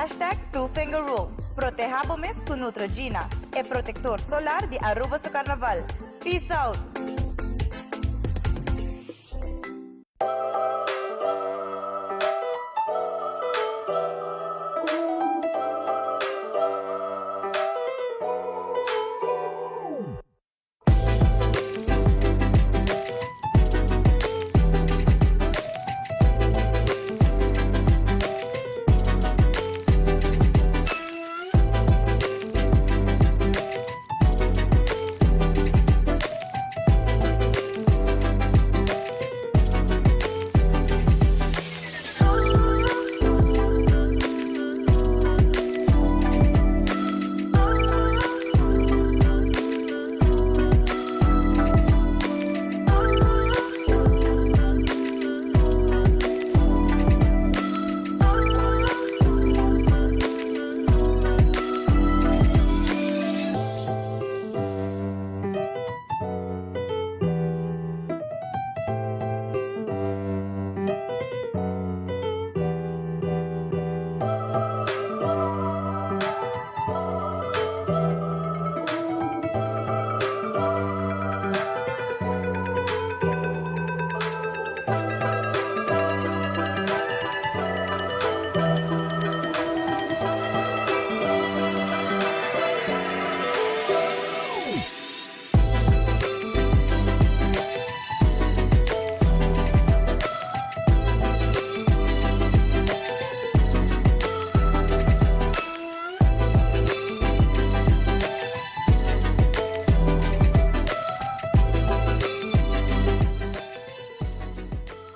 Hashtag Two Finger Rule. Proteha bo mes cu Neutrogena, e protector solar di Aruba su carnaval. Peace out!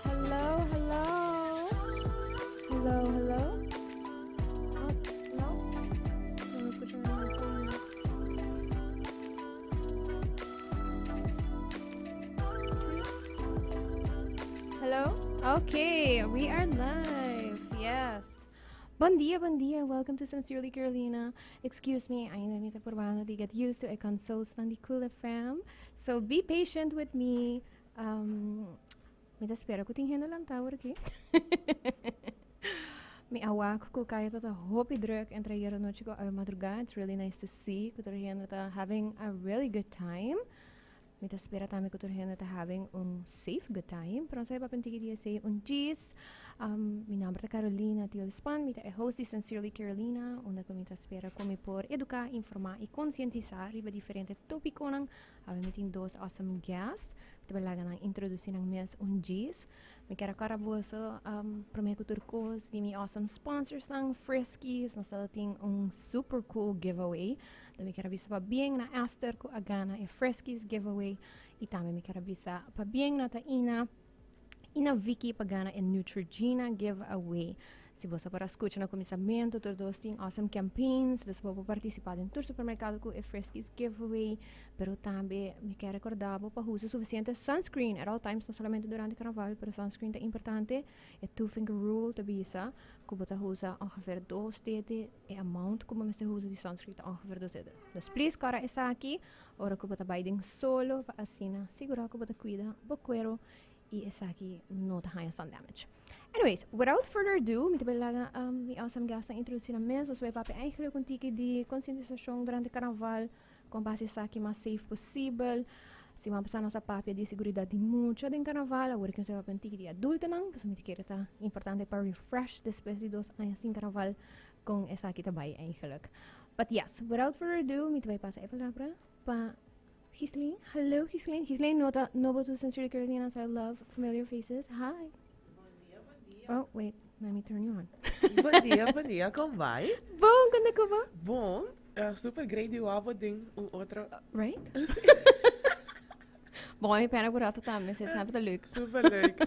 Hello, hello. Hello, hello. Oh, no. No me escuchan Hello? Okay, we are live. Yes. Bon dia, bon dia. Welcome to Sincerely Carolina. Excuse me, ainda mi ta probando di get used to e consoles nan di Cool FM. So be patient with me. Um, mi ta spera ku tin hende lantá awor aki. Mi a wak ku kaya ta ta hopi druk entre ayera nochi ku awe madrugá. It's really nice to see ku tur hende ta having a really good time. Mi ta spera tambe ku tur hende ta having un safe good time. Pero nos a papia un tiki di esei un djis. Um, mi nomber ta Carolina Tielspan. Mi ta e host di Sincerely Carolina, unda ku mi ta spera ku mi por eduká, informá i konsientisá riba diferente tópikonan. Awe mi tin dos awesome guests. Mi ta bai laga nan introdusí nan mes un djis. Mi kier a kòrda boso um, promé ku tur kos di mi awesome sponsorsnan, Friskies. Nos ta tin un super cool giveaway. Dan mi kier a bisa pabien na Esther ku a gana e Friskies giveaway. I tambe mi kier a bisa pabien na Taina i na Vicky pa gana e Neutrogena giveaway. Si boso por a skucha na kuminsamentu, tur dos tin awesome campaigns, dus bo por partisipá den tur supermerkado ku e Friskies giveaway. Pero tambe mi kier rekordá bo pa usa sufisiente sunscreen at all times, no solamente durante karnaval, pero sunscreen ta importante. E two finger rule ta bisa ku bo ta usa ongeveer dos dede, e amount ku bo mester usa di sunscreen ta ongeveer dos dede. Dus please kòrda esaki ora ku bo ta bai den solo pa asina sigurá ku bo ta kuida bo kuero i esaki no ta haña sun damage. Anyways, without further ado, mi ta bai laga um, mi awesome guestnan introduci nan mes. Nos bai papia eigenlijk un tiki di concientisacion durante carnaval, con pa haci esaki mas safe posibel. Siman pasa nos a papia di seguridad di mucha den carnaval, awor nos bai papia un tiki di adultonan, pasobra mi ta kere ta importante pa refresh despues di dos aña sin carnaval con esaki ta bai eigenlijk. But yes, without further ado, mi ta bai pasa e palabra pa Ghislaine. Hallo Ghislaine. Ghislaine no ta nobo to Sincerely Carolina, so I love familiar faces. Hi. Bon dia, bon dia. Oh, wait, let me turn you on. Bon dia, bon dia. Kon bai? Bon, kon ta ku bo? Bon. Super great di wak bo den un otro. Right? Bon, mi pena ku rato tambe, se semper ta leuk. Super leuk.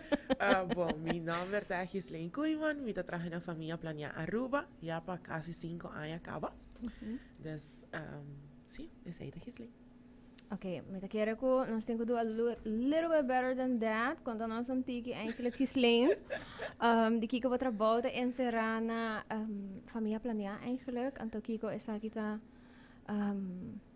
Bon, mi nomber ta Ghislaine Koeiman, mi ta traha na Famia Planea Aruba, ya pa kasi sinku aña kaba. Dus, si, esei ta Ghislaine. Ok, mi ta kere ku nos tin ku do a little bit better than that. Konta nos un tiki eigenlijk Ghislaine. Di kiko bo trabou ta enserá na Famia Planea eigenlijk. Anto kiko esaki ta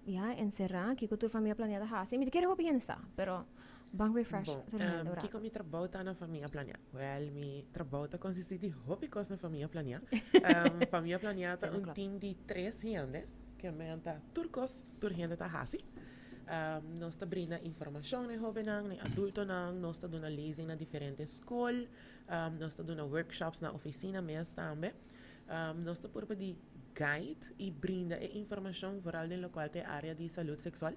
ya enserá, kiko tur Famia Planea ta hasi. Mi ta kere hopi hende sa, pero Ban refresh Bon, tur hende un kiko rato. Mi trabou ta na Famia Planea? Wel, mi trabou ta consisti di hopi cos na Famia Planea. Famia Planea ta Sena un klopt. Team di tres hende, ke men ta tur cos tur hende ta haci. Nos ta brinda informacion na e hobennan, na e adultonan, nos ta duna lezing na diferente school, nos ta duna workshops na oficina mes tambe. Nos ta purba di guide y brinda e informacion vooral den locual ta e area di salud sexual.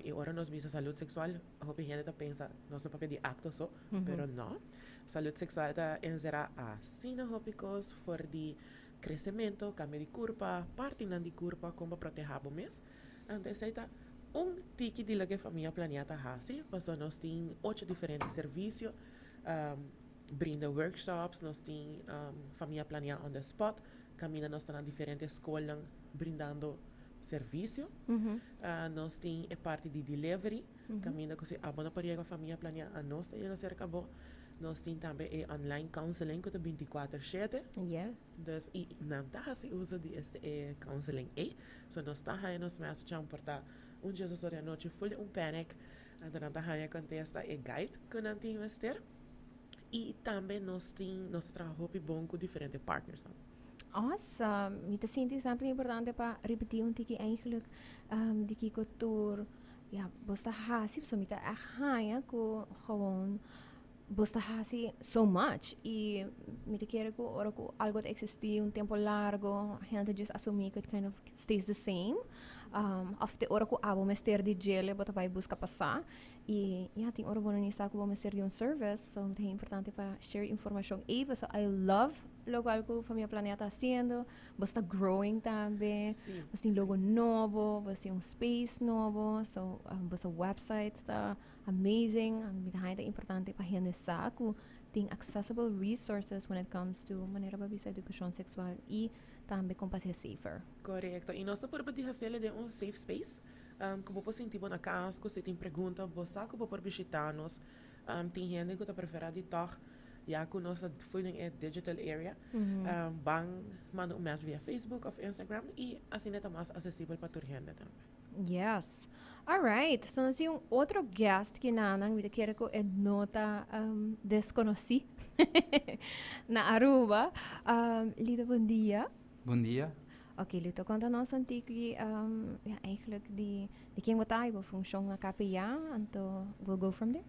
Y ora nos bisa salud sexual, hopi hende ta pensa nos ta papia di acto so, pero no. Salud sexual ta encera asina hopi cos for di crecemento, cambio di curpa, partinan di curpa, con pa proteha bo mes. Anto esey ta un tiki di loke Famia Planea ta haci, pasobra nos tin ocho diferente servicio, brinda workshops, nos tin Famia Planea on the spot, caminda nos ta na diferente scolnan brindando servicio. Nos tin e parti di delivery, caminda cu si abo no por yega Famia Planea, anos ta yega cerca bo. Nos tin tambe e online counseling cu ta 24/7. Dus y nan ta haci uso di este e counseling ey. So nos ta haya nos message por ta un 10 or di anochi full di un panic. Anto nan ta haya contesta e guide cu nan tin mester. Y tambe nos ta traha hopi bon cu diferente partners nan. Awesome. Mi ta sinti semper importante pa repeti un tiki eigenlijk di kiko tur, ja, bos ta hasi, so mi ta echt haña ku gewoon bos ta hasi so much y mi ta kere ku ora ku algo ta existi un tempo largo, hende just asumi ku it kind of stays the same, of te ora ku abo mester di djele bo ta bai buska pasa y, ja, tin ora bo no ni sa ku bo mester di un service, so ta importante pa share informacion even. So I love locual cu Famia Planea ta haciendo. Bos ta growing tambe. Bos tin logo nobo, bos tin un space nobo, so bos website ta amazing. Mi ta haña ta importante pa hende sa cu tin accessible resources when it comes to manera pa bisa educacion sexual y tambe con pa ser safer. Correcto. Y nos ta purba di haciele den un safe space, cu bo por sinti bo na cas, cu si tin pregunta, bo sa cu bo por bishita nos. Tin hende cu ta prefera di toch, ya cu nos ta full den e digital area, ban manda un message via Facebook of Instagram y asina ta mas accesibel pa tur hende tambe. Yes. All right. So nos tin un otro guest ki nanan mi ta kere ku e no ta desconoci na Aruba. Lito, bon dia. Bon dia. Ok, Lito, konta nos un tiki, ja, eigenlijk di ken bo ta y bo funcion na KPA, anto we'll go from there.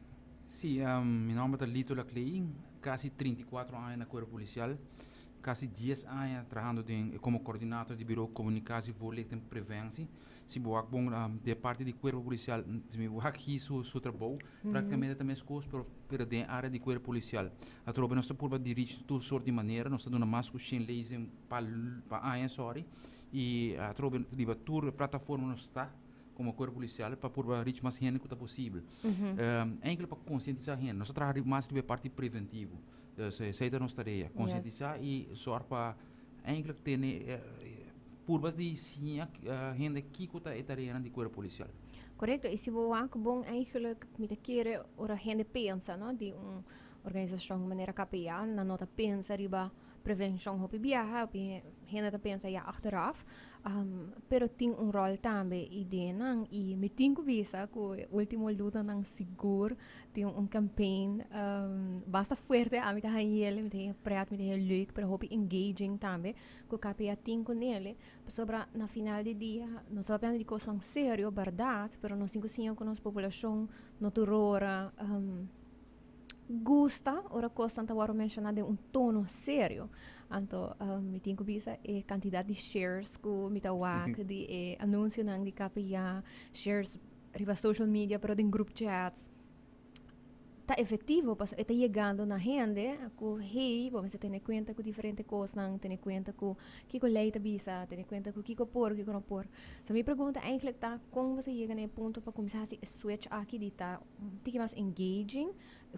Si, mi nomber ta Lito Laclay, casi 34 aña na Cuerpo Policial, casi 10 aña trahando como coordinator di Bureau Communicatie, Voorlichting en Preventie. Si bo wak bon, de parti di Cuerpo Policial, si mi wak hi su trabou, practicamente ta mescos, pero den area di Cuerpo Policial. Atrobe nos ta purba dirigi tur soort di manera, nos ta duna mas cu 100 lezing pa aña, sorry, y atrobe riba tur plataforma nos ta como Cuerpo Policial pa purba reach mas hende cu ta posibel. Eigenlijk pa concientisa hende, nos ta traha mas riba e parti preventivo. Dus esey ta nos tarea, concientisa y zorg pa eigenlijk tene purba di siña hende kico ta e tareanan di Cuerpo Policial. Correcto, y si bo wak bon eigenlijk mi ta kere ora hende pensa, no, di un organisacion manera KPA, nan no ta pensa riba prevencion hopi biaha, hopi hende ta pensa ya achteraf, pero tin un rol tambe y den nan y mi tin cu bisa cu e ultimo lunanan sigur tin un campaign basta fuerte. Ami ta hañele, mi ta haña pret, mi ta haña leuk, pero hopi engaging tambe cu KPA tin cu nele, pasobra na final di dia nos ta papiando di cosnan serio, berdad, pero nos tin cu siña cu nos poblacion no tur ora gusta ora cosnan ta worde menciona den un tono serio. Anto mi tin cu bisa e cantidad di shares cu mi ta wak di e anuncionan di KPA, shares riba social media pero den group chats, ta efectivo pasobra e ta yegando na hende cu, hey, bo mester tene cuenta cu diferente cosnan, tene cuenta cu kico ley ta bisa, tene cuenta cu kico por, kico no por. So mi pregunta eigenlijk ta con bo sa yega na e punto pa cuminsa haci e switch aki di ta un tiki mas engaging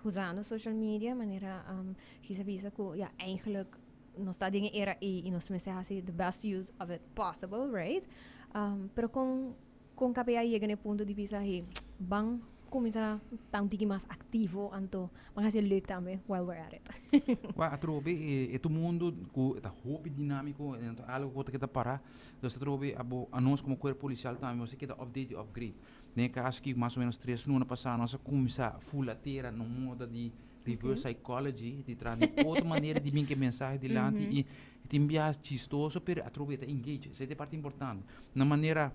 usando social media manera Gis a bisa cu, ja, eigenlijk nos ta den e era ey y nos mester haci the best use of it possible, right? Pero con KPA yega na e punto di bisa, hey, ban cuminsa ta un tiki mas activo, anto ban haci leuk tambe while we're at it. Wa atrobe e e ta un mundo cu ta hopi dinamico en ta algo cu ta keda para. Dus atrobe abo anos como cuerpo policial tambe nos a keda update y upgrade. Den e caso aki mas o menos tres luna pasa nos a cuminsa fula tera na un moda di reverse psychology, di traha di otro manera di bin cu e mensahe dilanti y tin biaha chistoso pero atrobe e ta engage. Esey ta e parti importante. Na manera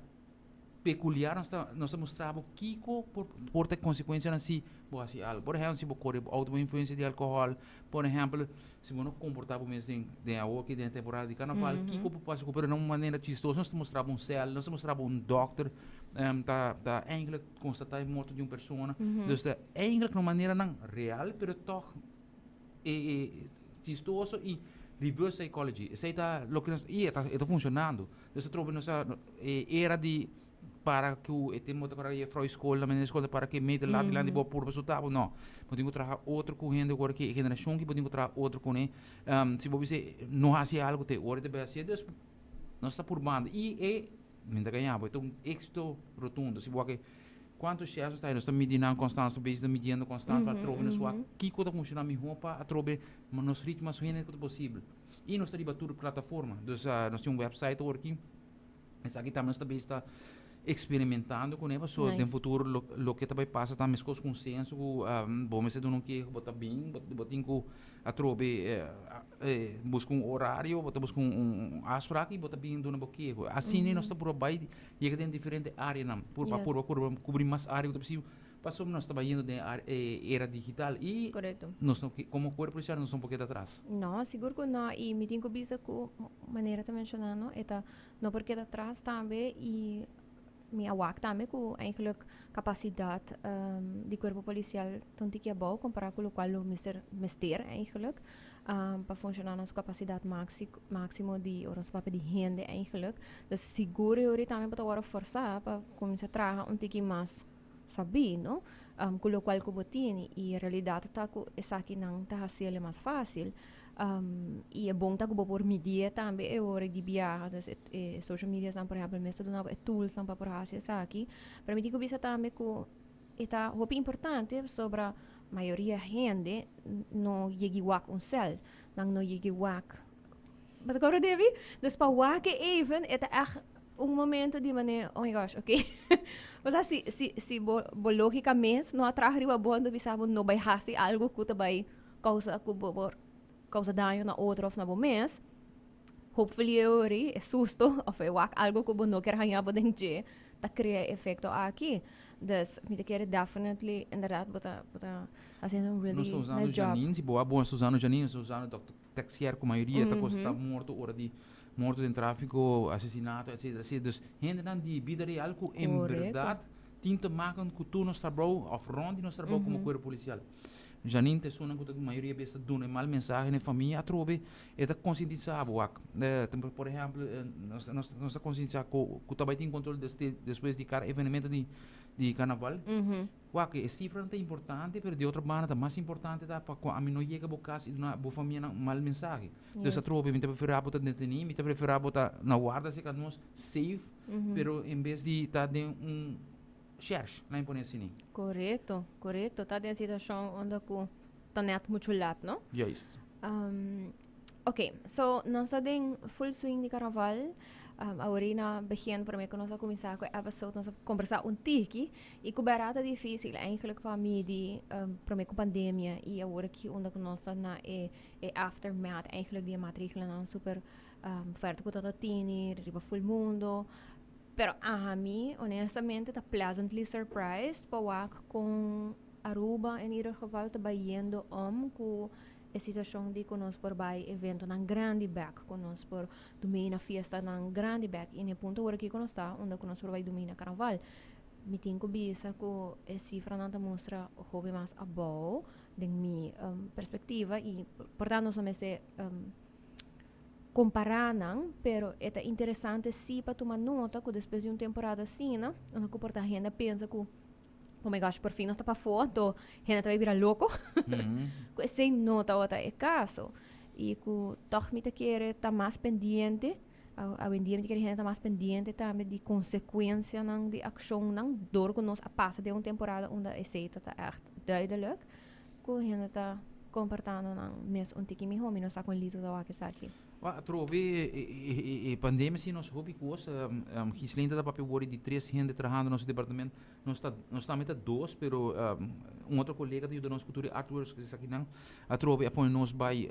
peculiar nos ta nos ta mustra bo kico por por ta e consecuencianan si bo haci algo. Por ehempel si bo core bo auto bo influencia di alcohol, por ehempel si bo no comporta bo mes den den awor aki den e temporada di carnaval kico por pasa cu pero na un manera chistoso nos ta mustra bo un cel, nos ta mustra bo un dokter ta ta eigenlijk constata e morto di un persona. Dus ta eigenlijk na un maneranan real pero toch e e chistoso y reverse psychology. Esey ta loke nos y e ta e ta funcionando. Dus atrobe nos a e era di para cu e tempo ta para juffrouw school, meneer school ta para cu e meter laat dilanti bo purba su tabo. No. Bo tin cu traha otro cu hende awor ki e generacion ki bo tin cu traha otro cune. Si bo bisa no haci algo te ora te bay hacié. Dus nos ta purbando y e mi ta gaña bo e ta un exito rotundo. Si bo wak cuanto chefs nos ta nos ta midi nan constant, nos ta bezig ta midiendo constant pa atrobe nos wak kico ta funciona miho pa atrobe nos reach mas hende cu ta posibel. Y nos ta riba tur plataforma. Dus nos tin un website awor aki. Esaki tambe nos ta bezig ta experimentando cune pasobra den futuro loke ta bay pasa ta mescos cu un censo cu bo mester duna un keho bo ta bin bo tin cu atrobe busca un horario bo ta busca un afspraak y bo ta bin duna bo keho. Asina nos ta purba bay yega den diferente areanan purba purba purba cubri mas area cu ta posibel pasobra nos ta bayendo den e era digital y nos no como cuerpo policial nos no por keda atras. No, sigur cu no y mi tin cu bisa cu manera ta menciona no e ta No por keda tras tambe y mi a wak tambe cu eigenlijk capacidad di cuerpo policial ta un tiki abou compara cu locual lo mester mester eigenlijk pa funciona na su capacidad maximo di ora nos papia di hende eigenlijk. Dus sigur e ora tambe bo ta worde forsa pa cuminsa traha un tiki mas sabí no cu locual cu bo tini y realidad ta cu esakinan ta haciele mas facil. Y e bon ta cu bo por midi'e tambe e ora di biaha. Dus e social medianan por ehempel mes ta duna bo e toolsnan pa por haci esaki. Pero mi tin cu bisa tambe cu e ta hopi importante pasobra mayoria hende no yegi wak un cel. Nan no yegi wak, bo ta cobra Debbie? Dus pa wak e even e ta echt un momento di mane oh my gosh ok. Osea si si si bo bo logica mes no a traha riba bo anto bisa bo no bay haci algo cu ta bay causa cu bo por causa daño na otro of na bo mes, hopefully e ori e susto of e wak algo cu bo no kier haña bo den dje ta crea e efecto aki. Dus mi ta kere definitely inderdaad bo ta bo ta haciendo un really Nos ta usando nice job. Janine, si bo a bon nos ta usando Janine, nos ta usando Doctor Texier cu mayoria ta cosa ta morto ora di morto den trafico, asesinato etcetera etcetera. Dus hendenan di bida real cu en berdad tin te maken cu tur nos trabou of rond di nos trabou como cuerpo policial. Janine ta esunnan ku ta mayoria bes ta duna e mal mensahe na e famia atrobe e ta konsientisá bo wak. Por ehèmpel nos nos nos ta konsientisá ku ku ta bai tin kontrol despues di kada evenemento di di karnaval. Wak e sifranan ta importante pero di otro banda ta mas importante ta pa ku ami no yega bo kas i duna bo famianan un mal mensahe. Dus atrobe mi ta preferá bo ta detení mi ta preferá bo ta na warda serka nos safe pero en bes di ta den un Shersh, na imponé asina. Korekto, korekto. Ta den situashon unda ku ta nèt muchu lat, no? Juist. Ok, so nos ta den full swing di karnaval. Awor na begin promé ku nos a kuminsá ku e episode nos a kombersá un tiki i ku bèrdat ta difísil eigenlijk pa midi promé ku pandemia i awor aki unda ku nos ta na e e aftermath eigenlijk di e matrigelennan super fuerte ku ta ta tini riba full mundo. Pero ami honestamente ta pleasantly surprised pa wak con Aruba en ieder geval ta bayendo om cu e situacion di cu nos por bay eventonan grandi bek, cu nos por dumei na fiestanan grandi bek y na e punto awor aki cu nos ta unda cu nos por bay dumei na carnaval. Mi tin cu bisa cu e cifranan ta mustra hopi mas abou den mi perspectiva y por tanto nos no mester Kompará nan, pero e ta interesante sí pa tuma nota ku despues di un temporada asina, unda ku por ta hende a pensa ku, oh my gosh, por fin nos ta pafó, anto hende ta bai bira loko, ku esei no tabata e kaso. I ku tòg mi ta kere ta mas pendiente. Awendia mi ta kere hende ta mas pendiente tambe di consecuencianan di accionnan door cu nos a pasa den un temporada unda esey ta ta echt duidelijk cu hende ta comportando nan mes un tiki miho. Mi no sa con Lito ta wak esaki. Wa atrobe e pandemia si nos hopi cos. Ghislaine ta ta papia wori di tres hende trahando nos departamento. Nos ta nos tambe ta dos pero un otro colega ta yuda nos cu tur e artworks cu esakinan. Atrobe a pone nos bay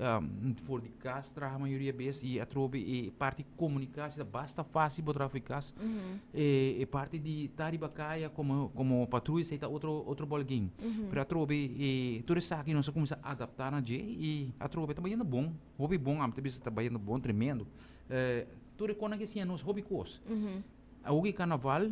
for di cas traha mayoria bes y atrobe e parti comunicatie ta basta facil bo traha for di cas. E parti di ta riba caya como como patruya esey ta otro otro ball game. Pero atrobe e tur esaki nos a cuminsa adapta na dje y atrobe ta bayendo bon, hopi bon ami ta bisa ta bayendo bon tremendo. Tur e conan ke siña nos hopi cos. Awor ki carnaval,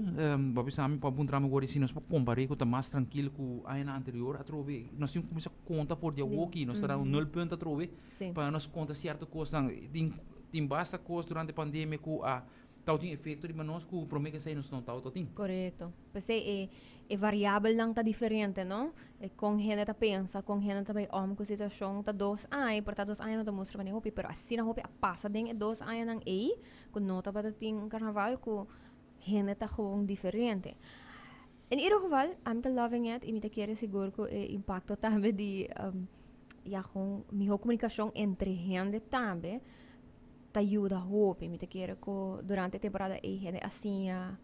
bo a bisa mi pa puntra mi awor si nos por compare cu ta mas trankil cu añanan anterior atrobe nos tin cu cuminsa conta for di awor ki nos ta da un nul punt atrobe pa nos conta cierto cosnan. Tin tin basta cos durante pandemia cu a tabatin efecto riba nos cu prome cu esey nos no tabata tin. Corecto. P'esey e e variabelnan ta diferente, no? E con hende ta pensa, con hende ta bay om cu situacion ta dos aña y por ta dos aña no ta mustra manera hopi, pero asina hopi a pasa den e dos añanan ey cu no tabata tin carnaval cu hende ta gewoon diferente. In ieder geval, ami ta loving it y mi ta kere sigur cu e impacto tambe di ya gewoon miho comunicacion entre hende tambe ta yuda hopi. Mi ta kere cu durante e temporada ey hende a siña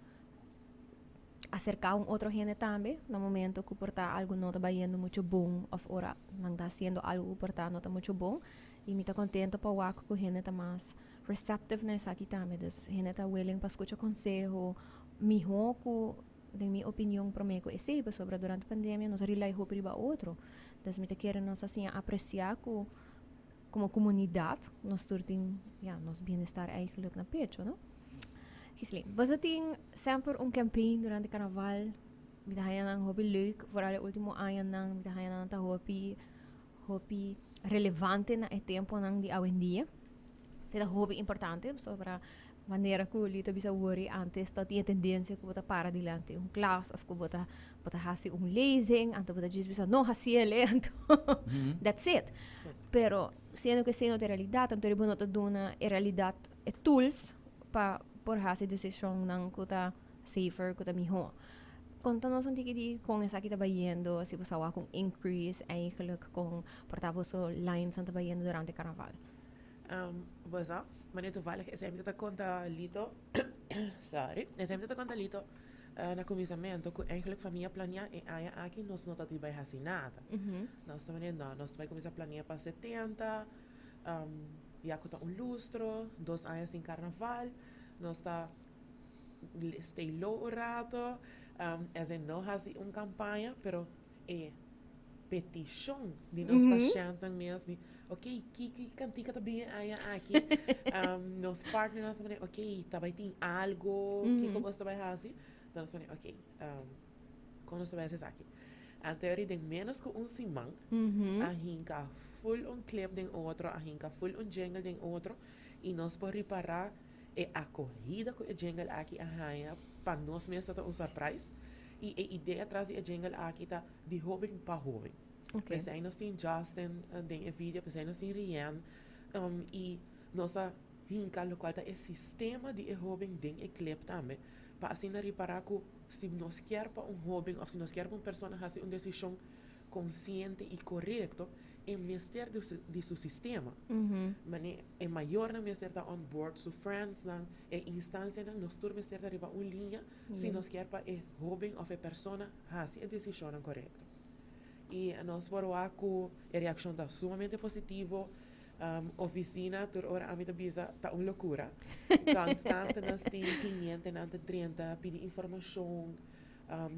acerca un otro hende tambe na momento cu por ta algo no ta bayendo mucho bon of ora nan ta haciendo algo cu por ta no ta mucho bon y mi ta contento pa wak cu hende ta mas receptive na esaki tambe. Dus hende ta willing pa scucha conseho miho cu den mi opinion prome cu esey pasobra durante pandemia nos a rely hopi riba otro. Dus mi ta kere nos a siña aprecia cu como comunidad nos tur tin ya nos bienestar eigenlijk na pecho, no? Gislin, boso tin semper un campaign durante carnaval. Mi ta haya nan hopi leuk, vooral e ultimo añanan mi ta haya nan ta hopi hopi relevante na e temponan di awendia. Esei ta hopi importante pasobra manera ku Lito a bisa wori antes ta tin e tendensia ku bo ta para dilanti un klas of ku bo ta bo ta hasi un lezing anto bo ta djis bisa no hasi el anto that's it. Pero siendo ku esei no ta e realidat anto bo no ta duna e realidat e tools pa por hasi desishonnan ku ta safer, ku ta mihó. Konta nos un tiki di kon esaki ta bayendo, si bo sa wak un increase eigenlijk kon por ta boso linesnan ta bayendo durante karnaval. Bo sa, manera toevallig esei mi ta konta Lito, sorry, esei mi ta konta Lito na kuminsamentu ku eigenlijk famia planea e aña aki nos no ta tin bai hasi nada. Nos ta manera no, nos ta bai kuminsá planea pa 70, ya ku ta un lustro, dos aña sin karnaval, nos ta stay low un rato, as in no hasi un campaña, pero e peticion di nos pashentnan mes di, ok, ki ki cantica ta bini aña aki? Nos partnernan ta manera, ok, ta bai tin algo, kiko bos ta bai hasi? Dan nos ta manera, ok, kon nos ta bai hasi esaki? Anto e ora den menos ku un siman, a hinka full un clip den otro, a hinka full un jingle den otro, y nos por ripara E akohida ku e jingle aki a haña pa nos mes ta un surprise i e idea tras di e jingle aki ta di hoben pa hoben. P'esei nos tin Justin den e video, p'esei nos tin Rianne i nos a hinka lokual ta e sistema di e hoben den e clip tambe pa asina ripará ku si nos kier pa un hoben òf si nos kier pa un persona hasi un desishon konsiente i korekto, e mester di su sistema. Mane e mayornan mester ta on board, su friendsnan, e instansianan, nos tur mester ta riba un liña si nos kier pa e hoben òf e persona hasi e desishonnan korekto. I nos por wak ku e reakshon ta sumamente positivo. Ofisina tur ora ami ta bisa ta un lokura. Konstante nos tin klientenan ta drenta pidi informashon,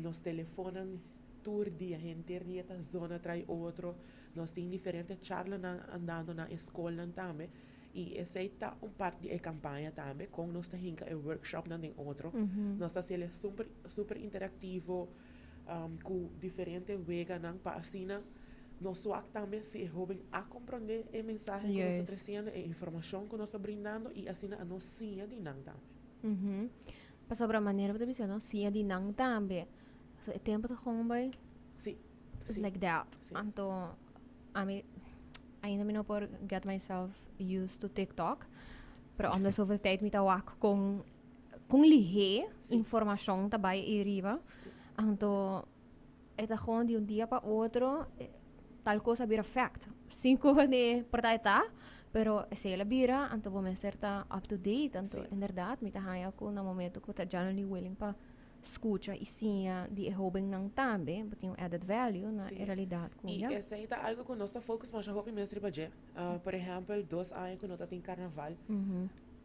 nos telefonnan Tur dia, henter dia ta zona trai otro. Nos tin diferente charlanan andando na e skolnan tambe i esei ta un parti di e kampaña tambe, kon nos ta hinka e workshopnan den otro. Nos ta hasiel super super interaktivo ku diferente weganan pa asina nos wak tambe si e hoben a komprondé e mensahe ku nos ta tresiendo, e informashon ku nos ta brindando i asina a nos siña di nan tambe. Pasobra manera bo ta bisa no, siña di nan tambe. So e tempo ta gewoon bai. Sí. It's like that. Sí. Anto ami ainda mi no por get myself used to TikTok. Pero om de zoveel tijd mi ta wak con con lihé informacion ta bay eriba. Anto e ta gewoon di un dia pa otro tal cos a bira fact. Sin cu wanneer por ta e ta, pero esey el a bira, anto bo mester ta up to date. Anto inderdaad mi ta haya cu na momento cu ta genuinely willing pa scucha y siña di e hobennan tambe, bo tin un added value na e realidad cu Y ya. esey ta algo cu nos ta focus masha hopi mes riba dje. Por ehempel, dos aña cu no ta tin carnaval,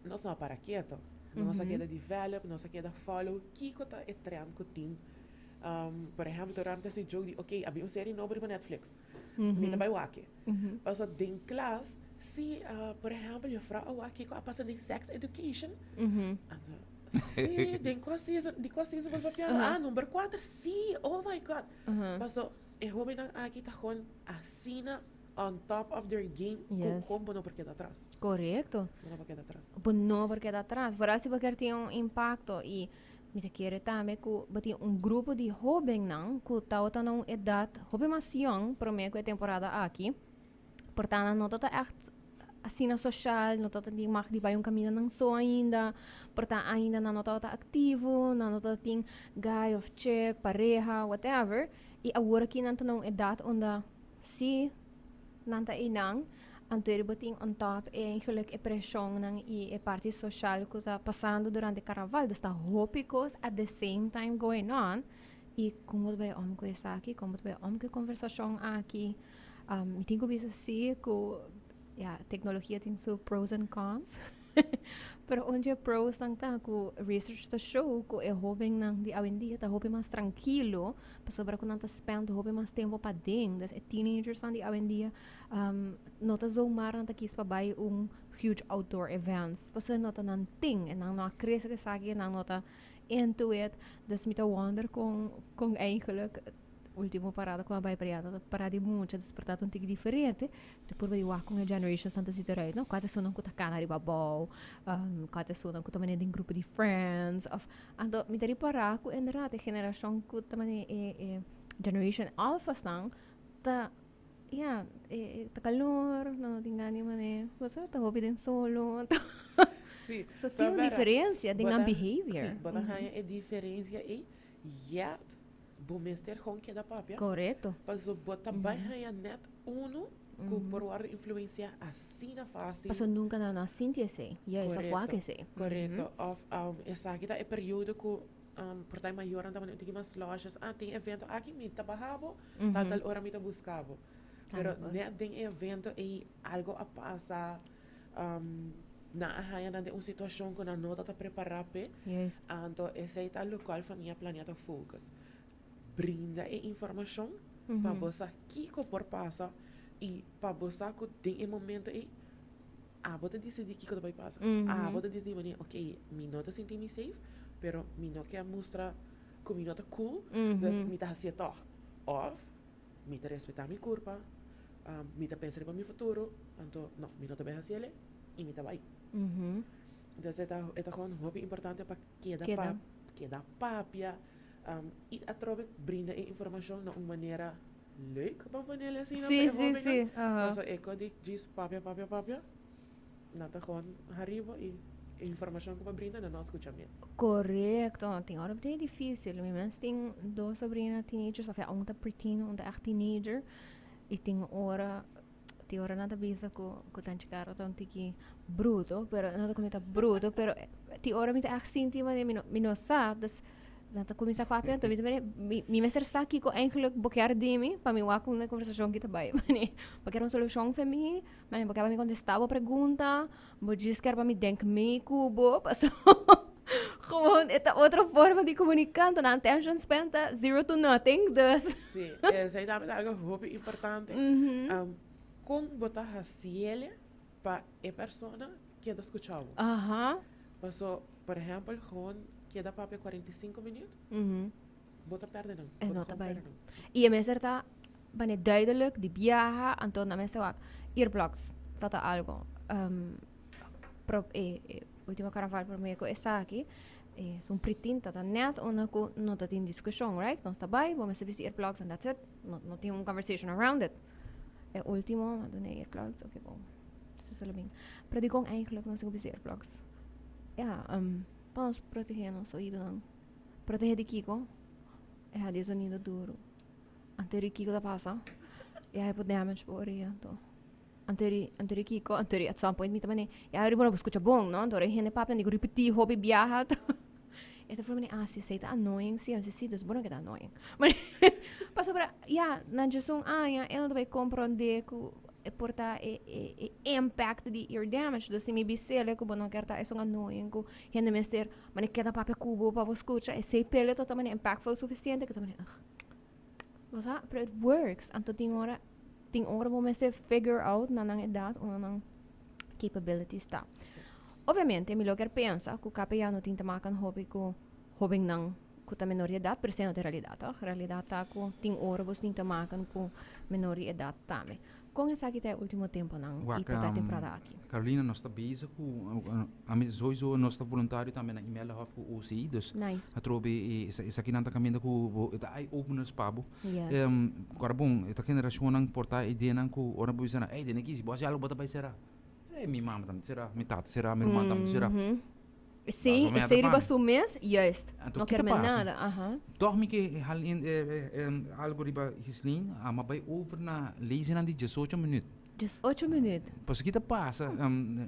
nos no a para keto. Nos a keda develop, nos a keda follow kico ta e trend cu tin. Por ehempel, tur ora mi ta haci joke di, ok, a bin un serie nobo riba Netflix. Mi ta bay wak e. Pasobra den klas, si, por ehempel, juffrouw a wak kico a pasa den sex education, anto, si, den cua season, di cua season bo ta papiando? Ah, number cuater, si, oh my God. Pasobra e hobennan aki ta gewoon asina on top of their game cu con bo no por keda atras. Correcto. Bo no por keda atras. Bo no por keda atras. Vooral si bo kier tin un impacto y mi ta kere tambe cu bo tin un grupo di hobennan cu tabata na un edad hopi mas yong prome cu e temporada aki. Por ta nan no ta echt asina social, no ta tin mag di bay un caminda nan so ainda, por ta ainda nan no tabata activo, nan no tabata tin guy of chick, pareha, whatever. Y awor aki nan ta na un edad unda si nan ta einan, anto bo tin on top eigenlijk e preshonnan i e parti social ku ta pasando durante karnaval. Dus ta hopi kos at the same time going on. I kon bo ta bai om ku esaki? Kon bo ta bai om ku e konversashon aki? Mi tin ku bisa si ku ya teknologia tin su pros and cons. Pero un dje prosnan ta ku research ta show ku e hobennan di awendia ta hopi mas trankilo pasobra ku nan ta spend hopi mas tempo paden. Dus e teenagersnan di awendia no ta zomaar nan ta kies pa bai un huge outdoor events pasobra no ta nan tin en nan no a krese ku esaki en nan no ta into it. Dus mi ta wonder kon kon eigenlijk Ultimo parada cu a bay para ta parada di mucha, dus por ta un tiki diferente. Ta purba di wak con e generations nan ta zita eruit, no? Cua ta esunnan cu ta cana riba abao, cua ta esunnan cu ta manera den grupo di friends, of anto mi ta ripara cu inderdaad e generacion cu ta manera e e generation alphas nan ta ya e ta calor, nan no tin gana di manera cosa, ta hopi den solo, anto Sí, so tin un diferencia den nan behavior. Sí, bo ta haya e diferencia ey, yet Bo mester gewoon keda papia. Korekto. Paso bo ta bai haña net unu ku por wòrdu influensiá asina fásil. Paso nunka nan no a sinti esei. Juist, of wak esei. Korekto. Òf esaki ta e periodo ku por ta e mayornan ta manda un tiki mas lòshes. Ah, tin evento aki, mi ta baha bo, tal tal ora mi ta buska bo. Pero net den e evento ei algo a pasa, Nan a haña nan den un situashon ku nan no ta ta prepará p'e. Anto esei ta lokual Famia Planea ta focus. Brinda e informashon pa bo sa kiko por pasa i pa bo sa ku den e momento ei abo ta disidí kiko ta bai pasa. Abo ta disidí manera, ok, mi no ta sinti mi safe, pero mi no ke mustra ku mi no ta cool, dus mi ta hasié tòg. Òf Mi ta respetá mi kurpa, mi ta pensa riba mi futuro, anto no, mi no ta bai hasi el'e i mi ta bai. Entonces e ta e ta gewoon hopi importante pa keda pa keda papia i atrobe brinda e informashon na un manera leuk, ban ponele asina pa e hobennan. Pasobra e ko di djis papia papia papia. Nan ta gewoon haribo y e informacion cu bo brinda nan no a scucha mes. Correcto. Tin ora b'ta dificil. Mi mes tin dos sobrina teenagers, of ja, un ta preteen, un ta echt teenager. Y tin ora, tin ora nan ta bisa cu, cu tanchi Caro ta un tiki bruto, pero no ta cu mi ta bruto, pero tin ora mi ta echt sinti manera mi no, mi no sa, dus nan ta cuminsa papia, anto mi ta mira, mi, mi mester sa kico eigenlijk bo kier di mi, pa mi wak con e conversacion ki ta bay. Mane, bo kier un solucion fe mi? Mane, bo kier pa mi contesta bo pregunta? Bo djis kier pa mi denk mee cu bo? Paso, gewoon e ta otro forma di comunica, anto nan attention span ta zero to nothing, dus. Sí, esei tambe ta algo hopi importante. Con bo ta haciele pa e persona keda scucha bo? Paso, por ehempel, gewoon keda papia 45 minuut, bo ta perde nan. E no ta bai. I e mester ta bane duidelijk di biaha, anto nan mester wak earplugs, dat ta algo. Pro e e ultimo carnaval prome cu esaki, e sun pritin ta ta net unda cu no ta tin discusion, right? Nos ta bai, bo mester bisti earplugs and that's it. No no tin un conversation around it. E ultimo, a duna earplugs, okay bon. Despues el a bin. Pero dikon eigenlijk nos tin ku bisa earplugs? Ya, pa nos protegé nos oidonan. Protegé di kiko? Ya, di e zonido duru. Anto di kiko ta pasa? Ya, e por damage bo orea anto. Anto di, anto di kiko? Anto di at some point mi ta mane, ya ori bo no por skucha bon, no? Anto ora e hende papia nan di ku ripití hopi biaha. E ta forma di, ah, si esei ta annoying, si, si, si, dus bo no ke ta annoying. Pasobra, ya, na djesun aña e no ta bai komprondé ku e por ta e, e, e impact di ear damage. Dus si mi bis'el ku bo no kier ta esun annoying ku hende mester mane keda papia ku bo pa bo skucha, esei p'el ta mane impactful sufisiente ku ta mane, ugh. Bo sa, pero it works. Anto tin ora, tin ora bo mester figure out na nan edat unda nan capabilities ta. Obviamente, mi lo kier pensa ku KPA no tin te maken hopi ku hobennan ku ta menor di edat, pero esei no ta e realidat, toch? Realidat ta ku tin ora bos tin te maken ku menor di edat tambe. Kon esaki ta e ultimo temponan i por ta e temporada aki? Carolina, nos ta bezig ku, ami sowieso nos ta voluntario tambe na Imeldahof ku OCI, dus Nice. atrobe esakinan ta kaminda ku bo, e ta eye openers pa bo. Yes. Ora bon, e ta generashonnan por ta ideanan ku ora bo bisa nan, ey, den aki si bo hasi algu bo ta bai sera. Ey, mi mama tambe sera, mi tata sera, mi ruman tambe sera. Sí, Paso esei riba meta su mes, juist. Anto No kita kier men pasa? nada, aha. Toch mi ke hal in algo riba Gislin, ama bai over na lezennan di diesocho minuut. Diesocho minuut. Pasobra kita pasa,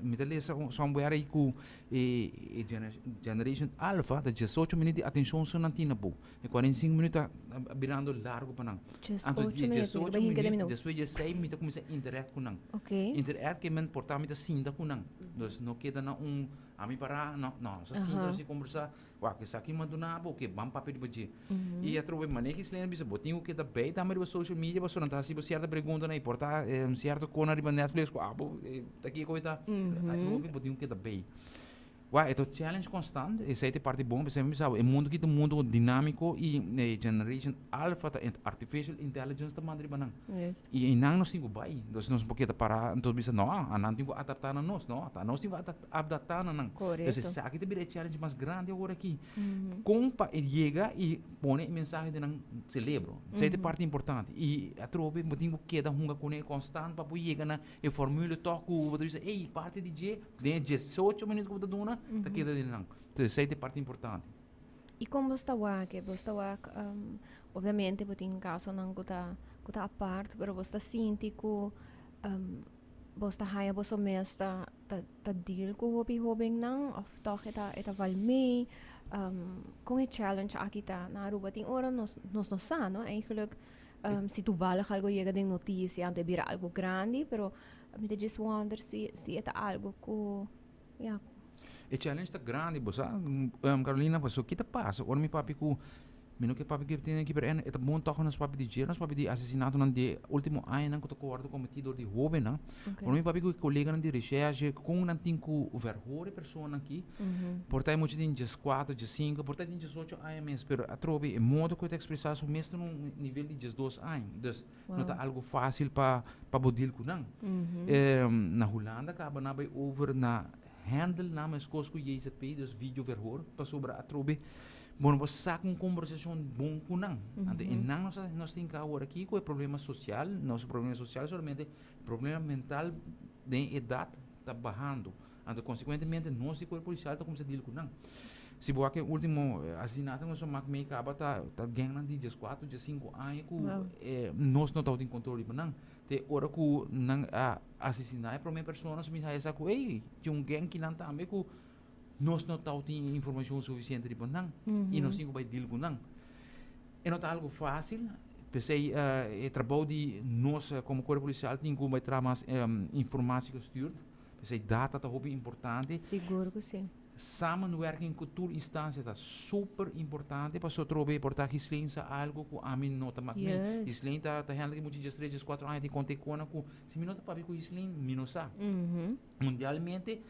mi ta lesa somewhere ei ku e generation alpha ta diesocho minuut di atenshon so nan tin na bo. E 45 minuut ta birando largo pa nan. Anto Diesocho di minuut, mi ta diesocho bai hinka den minuut, mi notes. despues di esei mi ta kuminsá interact ku nan. Ok. Interact ke men por ta mi ta sinta ku nan. Dus no keda na un Ami para, no, no, nos a sinta, nos a kombersá, wak, esaki mi a duna bo, oke, ban papia riba dje. I atrobe manera Gislena bisa, bo tin ku keda bei tambe riba social media pasobra nan ta hasi bo sierto preguntanan i por ta sierto konan riba Netflix ku abo ta kiko e ta, atrobe bo tin ku keda bei. Wak, e ta un challenge konstant, esei ta e parti bon, p'esei mi bisa bo, e mundu aki ta un mundu dinámiko i e generation alpha ta artificial intelligence ta manda riba nan. I einan nos tin ku bai. Entonces nos no por keda pará, entonces bisa no, anan tin ku adaptá na nos, no, ta nos tin ku adaptá na nan. Korekto. Entonces esaki ta bira e challenge mas grandi awor aki. Kon pa e yega i pone e mensahe den nan celebro. Esei ta e parti importante. I atrobe bo tin ku keda hunga kuné konstant pa bo yega na e formule tòg ku bo ta bisa, ey, parti di dje den e diesocho minuut ku bo ta duna ta keda den nan. Entonces esei ta e parti importante. I kon bo sta wak e? Bo sta wak, obviamente bo tin kasonan ku ta ku ta apart, pero bo sta sinti ku bo sta haña boso mes ta ta ta deal ku hopi hóbennan òf tòg e ta e ta val mee? Kon e challenge aki ta na Aruba? Tin ora nos nos no sa no eigenlijk si toevallig algo yega den notisia anto e bira algo grandi, pero mi ta djis wonder si si e ta algo ku ya. E challenge ta grandi, bo sa, Carolina, pasobra ki ta pasa ora mi papia ku, mi no ke papia ku e tin aki, pero e ta bon tòg nos papia di dje, nos papia di asesinatonan di e ultimo añanan ku ta wòrdu kometí dor di hóbennan. Ora mi papia ku e koleganan di reshèrshe, kon nan tin ku verhoor e personanan aki, por ta e mucha tin dieskuater, diesinku, por ta e tin diesocho aña mes, pero atrobe e modo ku e ta ekspresá su mes ta na un nivel di diesdos aña. Dus, no ta algo fásil pa bo deal ku nan. Na Hulanda kaba nan bai over na handle nan meskos ku JZP, dus video verhoor, pasobra atrobe bo no por sak un kombersashon bon ku nan. Anto e nan nos nos tin ka awor aki ku e problema sosial, nos problema sosial solamente problema mental den edat ta bahando. Anto konsekuentemente nos di kuerpo polisial ta kuminsá deal ku nan. Si bo wak e ultimo asesinato ku nos a mak mei kaba ta ta gengnan di dieskuater, diesinku aña ku nos no tabatin kontrol riba nan. Te ora ku nan a asesiná e promé persona su misa sa ku ey tin un geng kinan tambe ku nos no tabatin informashon sufisiente riba nan i nos tin ku bai deal ku nan. E no ta algu fásil, p'esei e trabou di nos komo kuerpo polisial tin ku bai traha mas informatie gestuurd. P'esei data ta hopi importante. Sigur ku si. Samenwerking ku tur instansia ta super importante pasobra trobe por ta Gislin sa algo ku ami no ta mak mi. Gislin ta ta hende ki mucha djes tres djes kuatro aña tin konta e kona ku si mi no ta papia ku Gislin mi no sa. Mundialmente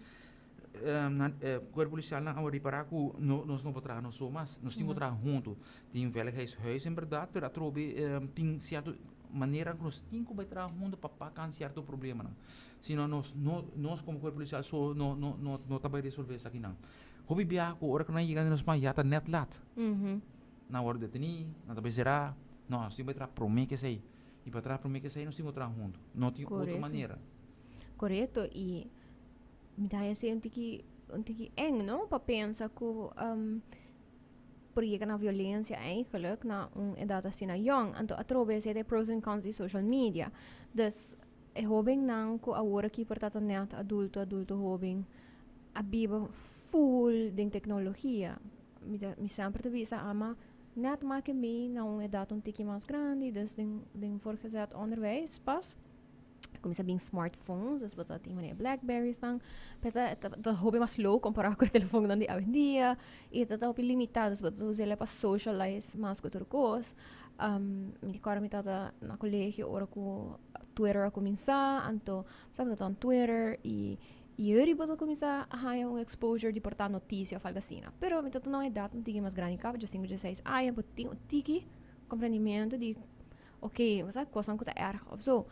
nan kuerpo polisialnan a ripará ku no nos no por traha nos so mas nos tin ku traha huntu. Tin veiligheidshuis en bèrdat pero atrobe tin sierto manera ku nos tin ku bai traha huntu pa pakan sierto problemanan. Sino nos no nos komo kuerpo polisial so no no no no ta bai resolve esakinan. Hopi biaha ku ora ku nan yega den nos man ya ta nèt lat. Nan wòrdu detení, nan ta bai será. No, nos tin bai traha promé ku esei. I pa traha promé ku esei nos tin ku traha huntu. No tin otro Korekto. manera. Korekto i mi ta haña esei un tiki un tiki eng no pa pensa ku por yega na violencia eigenlijk na un edad asina yong. Anto atrobe esei ta e pros en cons di social media. Dus e hobennan ku awor aki por ta ta net adulto, adulto hoben a biba full den tecnologia. Mi ta mi semper ta bisa ama net make mi na un edad un tiki mas grandi dus den den voortgezet onderwijs pas. Cuminsa bin smartphones, dus bo ta tin manera Blackberries nan. Pero ta, ta, ta hopi mas slow comparado cu e telefoonnan di awendia. Y ta, ta hopi limita, dus bo ta us'e pa socialize mas cu otro cos. Mi recorda mi tata na colegio ora cu Twitter a cuminsa, anto bo sa bo ta on Twitter y y eri bo ta cuminsa haya un exposure di por ta noticia of algo asina. Pero mi tata na un edad un tiki mas grandi caba, diescinco, diesseis aña, bo tin un tiki comprendimiento di Ok, bo sa kosnan ku ta erg of so.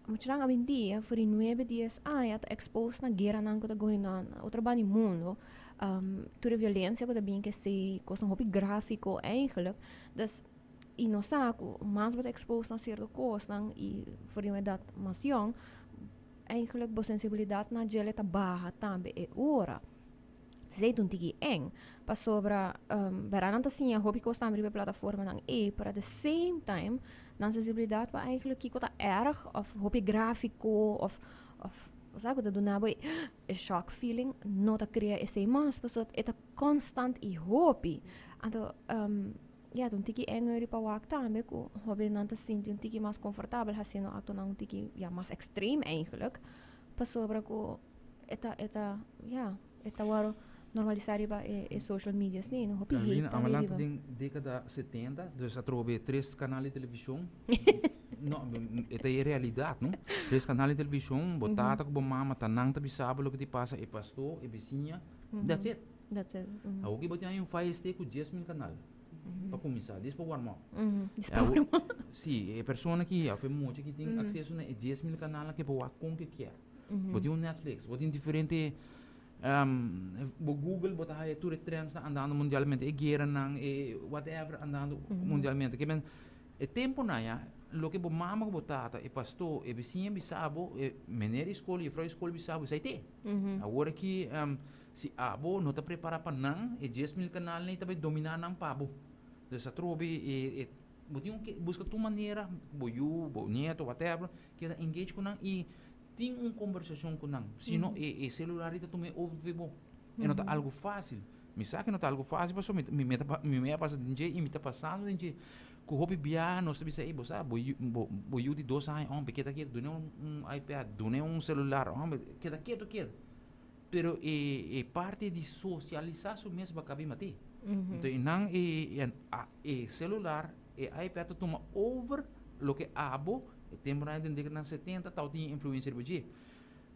Muchanan awendia for di nuebe, dies aña ta expose na gueranan ku ta going on na otro banda di mundo. Tur e violencia ku ta bin kese, kosnan hopi grafico eigenlijk. Dus, i nos sa ku mas bo ta expose na cierto kosnan i for di un edad mas yong, eigenlijk bo sensibilidad na djele ta baha tambe e ora. Esei ta un tiki eng, pasobra bera nan ta siña hopi kos tambe riba e plataformanan ei, pero at the same time nan sensibilidat pa eigenlijk kiko ta erg of hopi grafiko of of sa ku ta duna bo e shock feeling no ta krea esei mas pasobra e ta konstant i hopi. Anto ya ta un tiki eng riba wak tambe ku hopi nan ta sinti un tiki mas konfortabel hasiendo aktonan un tiki ya mas extreme eigenlijk pasobra ku E ta, e ta, ya, e ta wòrdu normalisá riba e, e social medias ni, no hopi hate Carolina, tambe amalanta riba. den dékada 70, dus atrobe tres kanal di televishon. No, e ta e realidat, no? Tres kanal di televishon, bo tata ku bo mama ta nan ta bisa bo loke ta pasa, e pastó, e bisiña, that's it. That's it. Awor ki bo tin un Fire Stick ku 10,000 kanal, pa kuminsá, dis pa warm up. Dis pa warm up. Si, e persona ki, òf e mucha ki tin akseso na e 10,000 kanalnan ke por wak kon ke kier. Bo tin un Netflix, bo tin diferente bo Google bo ta haya tur e trends nan andando mundialmente, e gueranan, e whatever andando mundialmente. Ke men e temponan ya, loke bo mama ku bo tata, e pasto, e bisiña bisa bo, e meneer di skol, jefrouw di skol bisa bo, esei te. Awor aki si abo no ta prepara pa nan, e 10,000 kanalnan ei ta bai domina nan pa bo. Dus atrobe e bo tin ku buska tur manera, bo yu, bo nieto, whatever, keda engage ku nan i tin un kombersashon ku nan. Si no, e e selular ei ta tuma e over di bo. E no ta algu fásil. Mi sa ku no ta algu fásil pasobra mi mi ta mi mi a pasa den dje i mi ta pasando den dje. Ku hopi biaha nos ta bisa, ey bo sa bo yu bo bo yu di dos aña homber keda ketu dun'é un un iPad, dun'é un selular homber keda ketu ketu. Pero e e parti di sosialisá su mes bo a kabi mat'é. Enton e nan e e e selular, e iPad ta tuma over loke abo E temponan den dékadanan setenta tabatin influensia riba dje.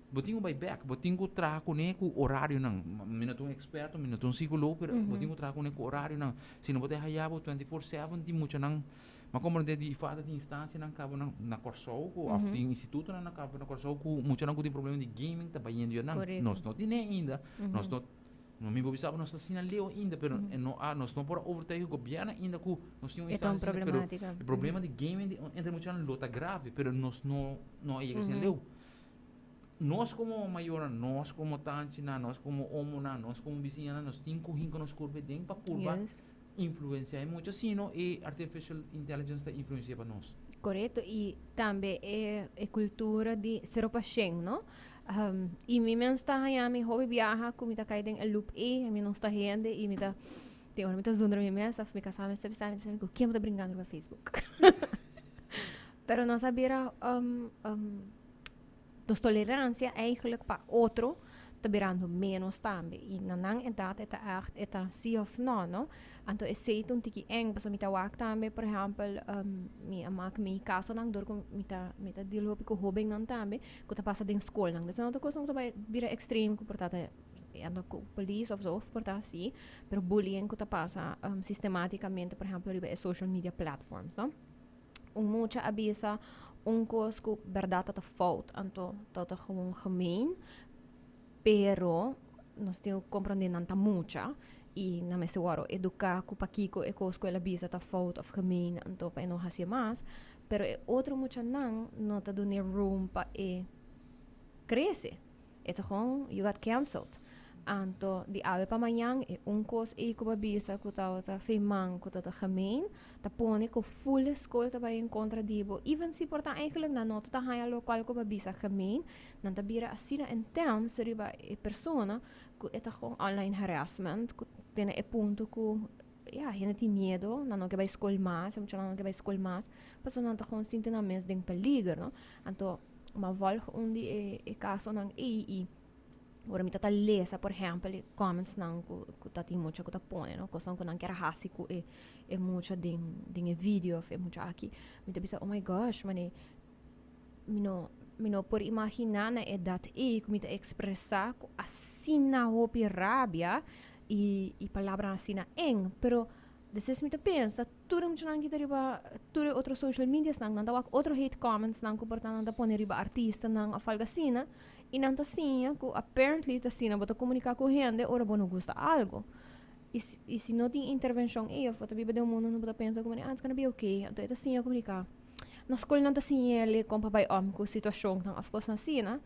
Bo tin ku bai bèk, bo tin ku traha kuné ku orarionan. Mi no ta un eksperto, mi no ta un sikólogo, pero bo tin ku traha kuné ku orarionan. Si no bo ta haya bo 24/7 tin muchanan, mi a komprondé di falta di instansianan kaba na na Kòrsou ku òf tin institutonan na kaba na Kòrsou ku muchanan ku tin problema di gaming ta bayendo ya nan. Nos no tine ainda, nos no. No mi por bisa bo nos ta asina leu ainda, pero e no a, nos no por a overtuig e gobierno ainda ku nos tin un E ta un instancia asina, pero problematica. e problema di gaming di entre muchanan lo ta grave, pero nos no no a yega asina leu. Nos komo mayornan, nos komo tanchinan, nos komo omonan, nos komo bisiñanan, nos tin ku hinka nos kurpa den pa purba influencia e mucha, sino e artificial intelligence ta influencia pa nos. Korekto, i tambe e e kultura di sero pashen, no? I mi mes ta haña mi hopi biaha ku mi ta kai den e loop ei, mi no sta hende i mi ta tin ora mi ta zundra mi mes of mi kasá mester bisa mi, ta bisa mi ku ken bo ta brinkando riba Facebook. Pero nos a bira nos tolerancia eigenlijk pa otro ta birando menos tambe y na nan edad e ta echt e ta si of no, no. Anto esey ta un tiki eng pasobra mi ta wak tambe por ehempel mi a mak mi casonan dor cu mi ta mi ta deal hopi cu hobennan tambe cu ta pasa den scolnan. Entonces nan ta cosnan cu ta bay bira extreme cu por ta ta anda cu polis of zo of por ta asi pero bullying cu ta pasa sistematicamente por ehempel riba e social media platforms, no. Un mucha a bisa un kos ku bèrdat ta ta fout, anto ta ta gewoon gemeen, pero nos tin ku komprondé nan ta mucha i nan mester wòrdu eduká ku pakiko e kos ku el a bisa ta fout òf gemeen, anto pa e no hasié mas. Pero e otro muchanan no ta dun'é room pa e. Crece. E ta gewoon, you got cancelled. Anto, di awe pa mañan, e un cos ey cu bo a bisa cu tabata feiman, cu tabata gemeen, ta pone cu full e school ta bay en contra di bo. Even si por ta eigenlijk nan no ta haya locual cu bo a bisa gemeen, nan ta bira asina intens riba e persona cu e ta gewoon online harassment, cu tene e punto cu, ya, hende tin miedo, nan no ke bay school mas, e muchanan no ke bay school mas, pasobra nan ta gewoon sinti nan mes den peliger, no. Anto, Ma volg un di e e kasonan ei i ora mi ta ta lesa por ehèmpel e commentsnan ku ku ta tin mucha ku ta pone no kosnan ku nan kier hasi ku e e mucha den den e video òf e mucha aki mi ta bisa oh my gosh mane mi no mi no por imaginá na edat ei ku mi ta ekspresá ku asina hopi rabia i i palabranan asina eng pero despues mi ta pensa. Tur e muchanan ki ta riba tur e otro social mediasnan, nan ta wak otro hate commentsnan ku por ta nan ta pone riba artistanan òf algu asina, i nan ta siña ku apparently ta asina bo ta komuniká ku hende ora bo no gusta algu. I si i si no tin intervenshon ei òf bo ta biba den un mundu unda bo ta pensa ku ah it's gonna be okay, anto e ta siña komuniká. Na skol nan ta siña el kon pa bai om ku situashonnan òf kosnan asina.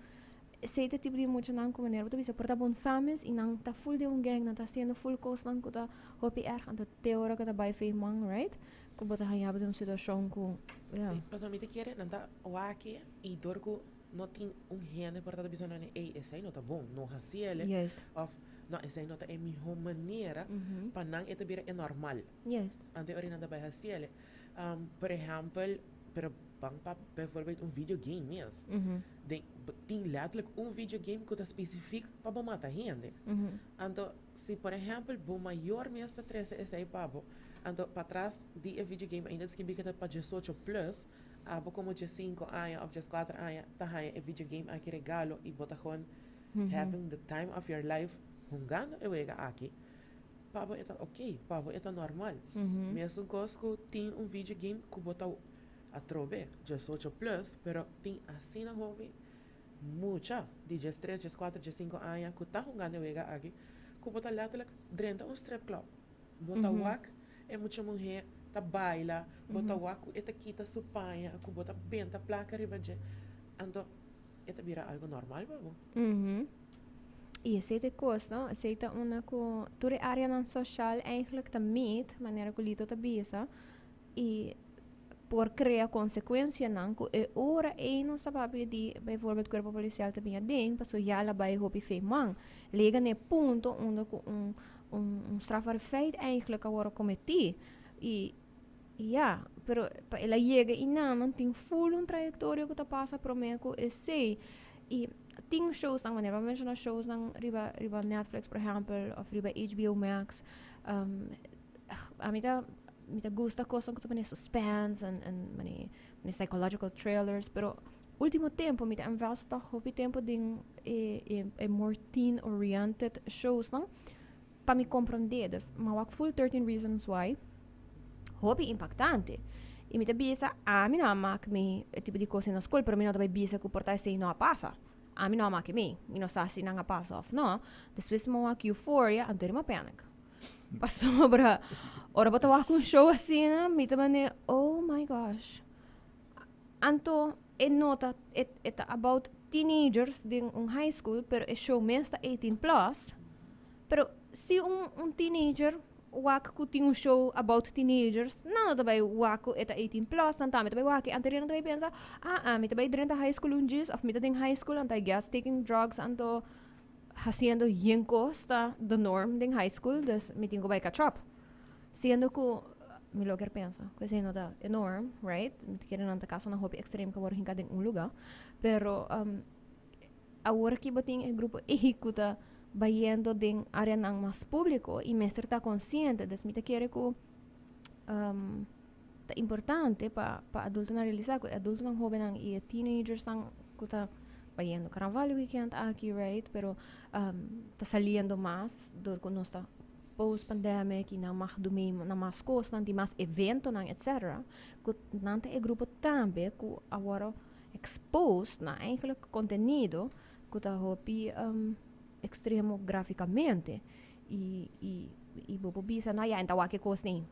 Esei ta e tipo di muchanan ku manera bo ta bisa por ta bon sa mes i nan ta full den un gang, nan ta hasiendo full kosnan ku ta hopi erg, anto te ora ku ta bai fe man, right? Ku bo ta haña bo den un situashon ku, ya. Sí, pasobra mi ta kere nan ta wak i dor ku no tin un hende por ta ta bisa nan ey esei no ta bon, no hasi el òf no esei no ta e mihó manera pa nan e ta bira e normal. Anto e ora nan ta bai hasi el. Por ehèmpel, pero ban pa bijvoorbeeld un videogame mes. Den, tin letterlijk un videogame ku ta spesifiek pa bo mata hende. Anto, si por ehèmpel bo mayor mes ta trese esei pa bo, anto patras di e videogame ainda ta skibi ku ta pa diesocho plus, abo komo diesinko aña òf dieskuater aña ta haña e videogame aki regalo i bo ta gewoon having the time of your life hungando e wega aki. Pa bo e ta ok, pa bo e ta normal. Mesun kos ku tin un videogame ku bo ta atrobe diesocho plus, pero tin asina hopi mucha di diestres, dieskuater, diesinku aña ku ta hungando e wega aki ku bo ta letterlijk drenta un stripclub. Bo ta wak e mucha muhé ta baila, bo ta wak ku e ta kita su paña, ku bo ta benta plaka riba dje. Anto e ta bira algo normal pa bo. I esei ta e kos, no? Esei ta unda ku tur e áreanan soshal eigenlijk ta meet, manera ku Lito ta bisa, i por krea konsekuensianan ku e ora ei nos ta papia di bijvoorbeeld kuerpo polisial ta bin aden, pasobra ya el a bai hopi fe man. Lega na e punto unda ku un un strafbaar feit eigenlijk a wòrdu kometí. I ya, pero pa el a yega einan nan tin ful un trayektoria ku ta pasa promé ku esei. I tin showsnan, manera bo a menshoná showsnan riba riba Netflix por ehèmpel òf riba HBO Max, ami ta mi ta gusta kosnan ku ta pone suspense en en mane mane psychological thrillers, pero ultimo tempo mi ta invest tòg hopi tempo den e e e more teen oriented showsnan pa mi komprondé. Dus mi a wak full 13 Reasons Why, hopi impaktante. I mi ta bisa, ami no a mak mi e tipo di kos ei na skol, pero mi no ta bai bisa ku por ta esei no a pasa. Ami no a mak mi, mi no sa si nan a pasa òf no. Despues mi a wak Euphoria, anto mi a panic. Pasobra ora bo ta wak un show asina, mi ta manera, oh my gosh. Anto e no ta, e e ta about teenagers den un high school, pero e show mes ta 18 plus. Pero si un un teenager wak ku tin un show about teenagers, nan no ta bai wak ku e ta 18 plus, nan tambe ta bai wak e. Anto nan ta bai pensa, ah ah, mi ta bai drenta high school un djis, of mi ta den high school anto I guess taking drugs anto hasiendo yen kos ta the norm den high school, dus mi tin ku bai catch up. Siendo ku mi lo kier pensa ku esei no ta e norm, right? Mi ta kere nan ta kasonan hopi ekstrem ku a wòrdu hinká den un lugá. Pero awor aki bo tin e grupo ei ku ta bayendo den áreanan mas públiko i mester ta konsiente. Dus mi ta kere ku ta importante pa pa adultonan realisá ku e adultonan hóbennan i e teenagersnan ku ta bayendo karnaval weekend aki, right? Pero ta saliendo mas dor ku nos ta post pandemic y nan mag do mee na mas cosnan, tin mas eventonan etc. Cu nan ta e grupo tambe cu a worde exposed na eigenlijk contenido cu ta hopi extremo graficamente. Y, y, y bo por bisa, no ya, en ta wak e cos ni.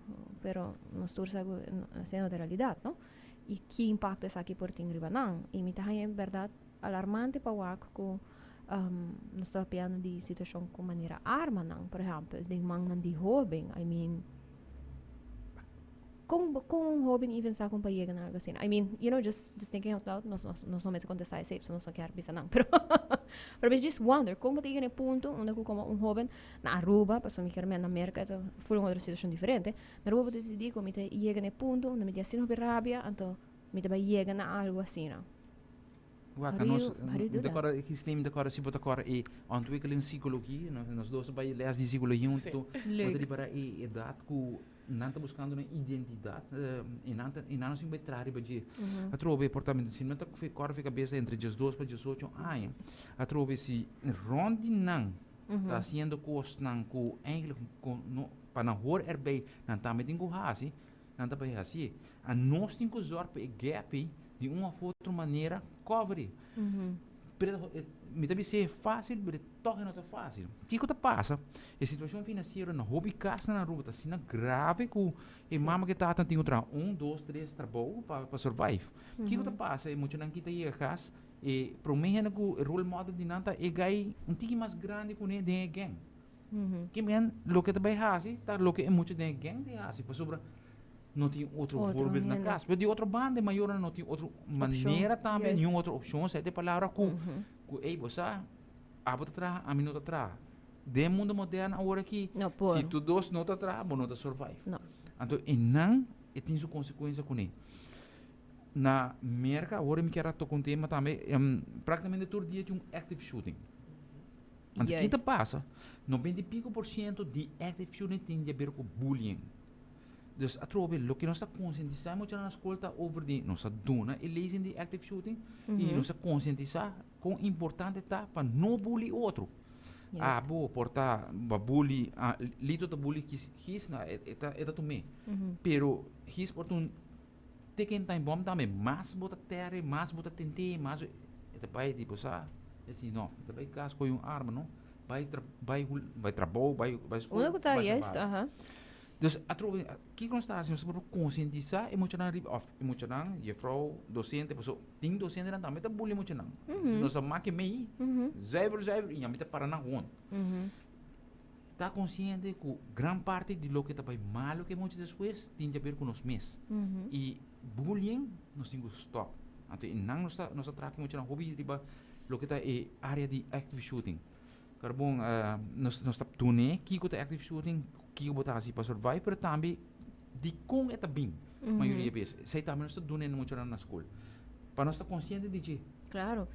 Pero nos tur sa cu esey no ta realidad, no? Y ki impacto esaki por tin riba nan. Y mi ta haña en berdad. alarmante pa wak ku nos ta papiando di situashon ku manera armanan, por ehèmpel, den mannan di hóben. I mean, kon kon un hóben even sa kon pa yega na algu asina? I mean, you know, just just thinking out loud, nos nos nos no mester kontestá esei, pasobra nos no kier bisa nan. Pero pero mi just wonder, kon bo ta yega na e punto unda ku komo un hóben na Aruba, pasobra mi kier meen na Merka e ta ful un otro situashon diferente, na Aruba bo ta disidí ku mi ta yega na e punto unda mi tin asina hopi rabia, anto mi ta bai yega na algu asina. Wak, How do nos, you, how do you do mi ta that? kòrda, Gislin, mi ta kòrda si bo ta kòrda e ontwikkeling psychologie, nos, nos dos a bai les di psicologie Sí. huntu. Bo ta Leuk. ripará e edat ku nan ta buskando nan identidat, i nan ta, i nan no sin bai traha riba dje. Atrobe por ta, si no ta kòrda fi kabesa entre 12 pa 18 aña, atrobe si rònt di nan ta hasiendo kosnan ku eigenlijk ku no, pa nan hor erbij, nan tambe tin ku hasi, Nan ta bay hacié. Anos tin cu zorg pa e gap ey di un of otro manera cover e. Pero mi ta bisa e facil pero toch e no ta facil. Kico ta pasa? E situacion financiero na hopi casnan na Aruba ta asina grave cu e mama cu e tata tin cu traha un, dos, tres trabou pa survive. Kico ta pasa? E muchanan ki ta yega cas e prome hende cu e role model di nan ta e guy un tiki mas grandi cu ne den e gang. Ke men loke ta bai hasi ta loke e mucha den e gang tin hasi pasobra no tin otro Otro voorbeeld na hende. kas. Pero di otro banda e mayornan no tin otro manera tambe, juist. niun otro opshon, esei ta e palabra ku ku ey bo sa abo ta traha ami no ta traha. Den mundo moderno awor aki No por. si tur dos no ta traha bo no ta survive. No. Anto einan e tin su konsekuensia kuné. Na Merka awor mi kier a toka un tema tambe praktikamente tur dia tin un active shooting. Anto ki ta Juist. pasa? 90 i piko por siento di active shooting tin di haber ku bullying. Dus atrobe loke nos ta konsientisá e muchanan na skol ta over di nos ta duna e lezing di active shooting i nos ta konsientisá kon importante ta pa no bully otro. Juist. Abo por ta ba bully, ah, Lito ta bully Gis, Gis na e e ta e ta tum'é. Pero Gis por ta un Ticking time bomb tambe, mas bo ta tere, mas bo ta tent'é, mas e ta bai di bo sa, e si no, e ta bai kas kohe un arma no, bai tra bai hul bai trabou, bai bai skol, Unda ku ta bai juist, trabaho. aha. Dus atrobe, kiko nos ta hasi? Nos ta proba konsientisá e muchanan riba òf e muchanan, jefrou, dosente, pasobra tin dosentenan tambe ta bully muchanan. Si nos a make mei, zuiver zuiver i ami ta para nan hond. Ta konsiente ku gran parti di loke ta bai malu ku e mucha despues tin di haber ku nos mes. I bullying nos tin ku stòp. Anto e nan nos ta nos ta traha ku muchanan hopi riba loke ta e área di active shooting. Karbon nos nos ta dun'é kiko ta active shooting, kiko bo ta hasi pa survive, pero tambe dikon e ta bin mayoria bes. Esei tambe nos ta dun'é na muchanan na skol. Pa nos ta konsiente di dje. Claro.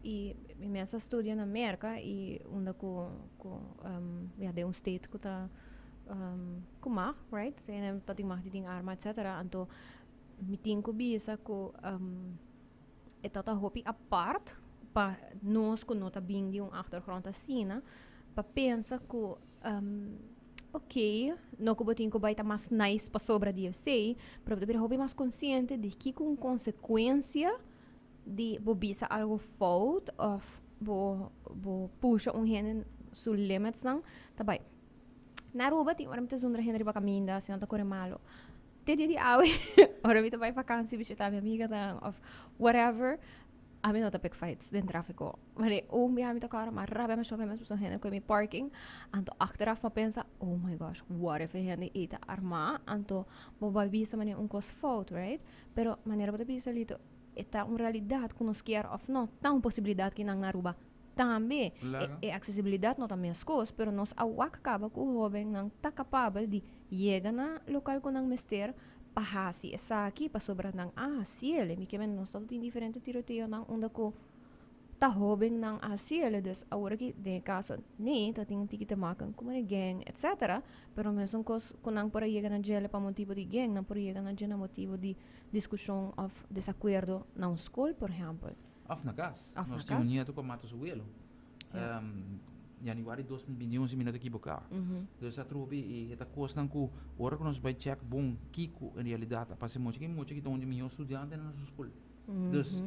Y mi mes a studia na Merca y unda cu cu ya den un state cu ta cu mag, right? Hende ta tin mag di tin arma etcetera. Anto mi tin cu bisa cu e ta ta hopi apart pa nos cu no ta bin di un achtergrond asina pa pensa cu ok, no cu bo tin cu bay ta mas nice pasobra di esey, pero bo ta bira hopi mas consciente di kico un consecuencia di bo bisa algo fout of bo bo pusha un hende su limits nan ta bai. Na Aruba tin ora mi ta zundra hende riba caminda si nan ta core malo. Te dia di awe ora mi ta bai vakantie bishita mi amiganan of whatever ami no ta pick fights den trafico. Wanneer un biaha mi ta kòrda mi a rabia masha hopi mes pasobra hende koe mi parking anto achteraf mi a pensa oh my gosh what if e hende ei ta armá anto bo bai bisa manera un kos fout right pero manera bo ta bisa Lito e ta un realidad ku nos kier of no ta un posibilidad ki nan na Aruba tambe e accesibilidad no ta meskos pero nos a wak kaba ku hobennan ta kapabel di yega na lokal ku nan mester pa hasi esaki pasobra nan a hasiel mi ke men nos ta tin diferente tiroteonan unda ku ta hobennan a hasiel dus awor aki den e kaso ni ta tin un tiki te maken ku mane gang etcetera pero mesun kos ku nan por a yega na djele pa motibo di gang nan por yega na dje na motibo di diskushon òf desakuerdo na un skol por ehèmpel. Òf na kas. Òf na Nos tin un kas. nieto ku a mata su welo. Ja. Januari 2021 si mi no ta ekiboká. Dus atrobe e ta kosnan ku ora ku nos bai chèk bon kiko en realidat a pasa e mucha, ke mucha ki ta un di mihó studiantenan na su skol. Dus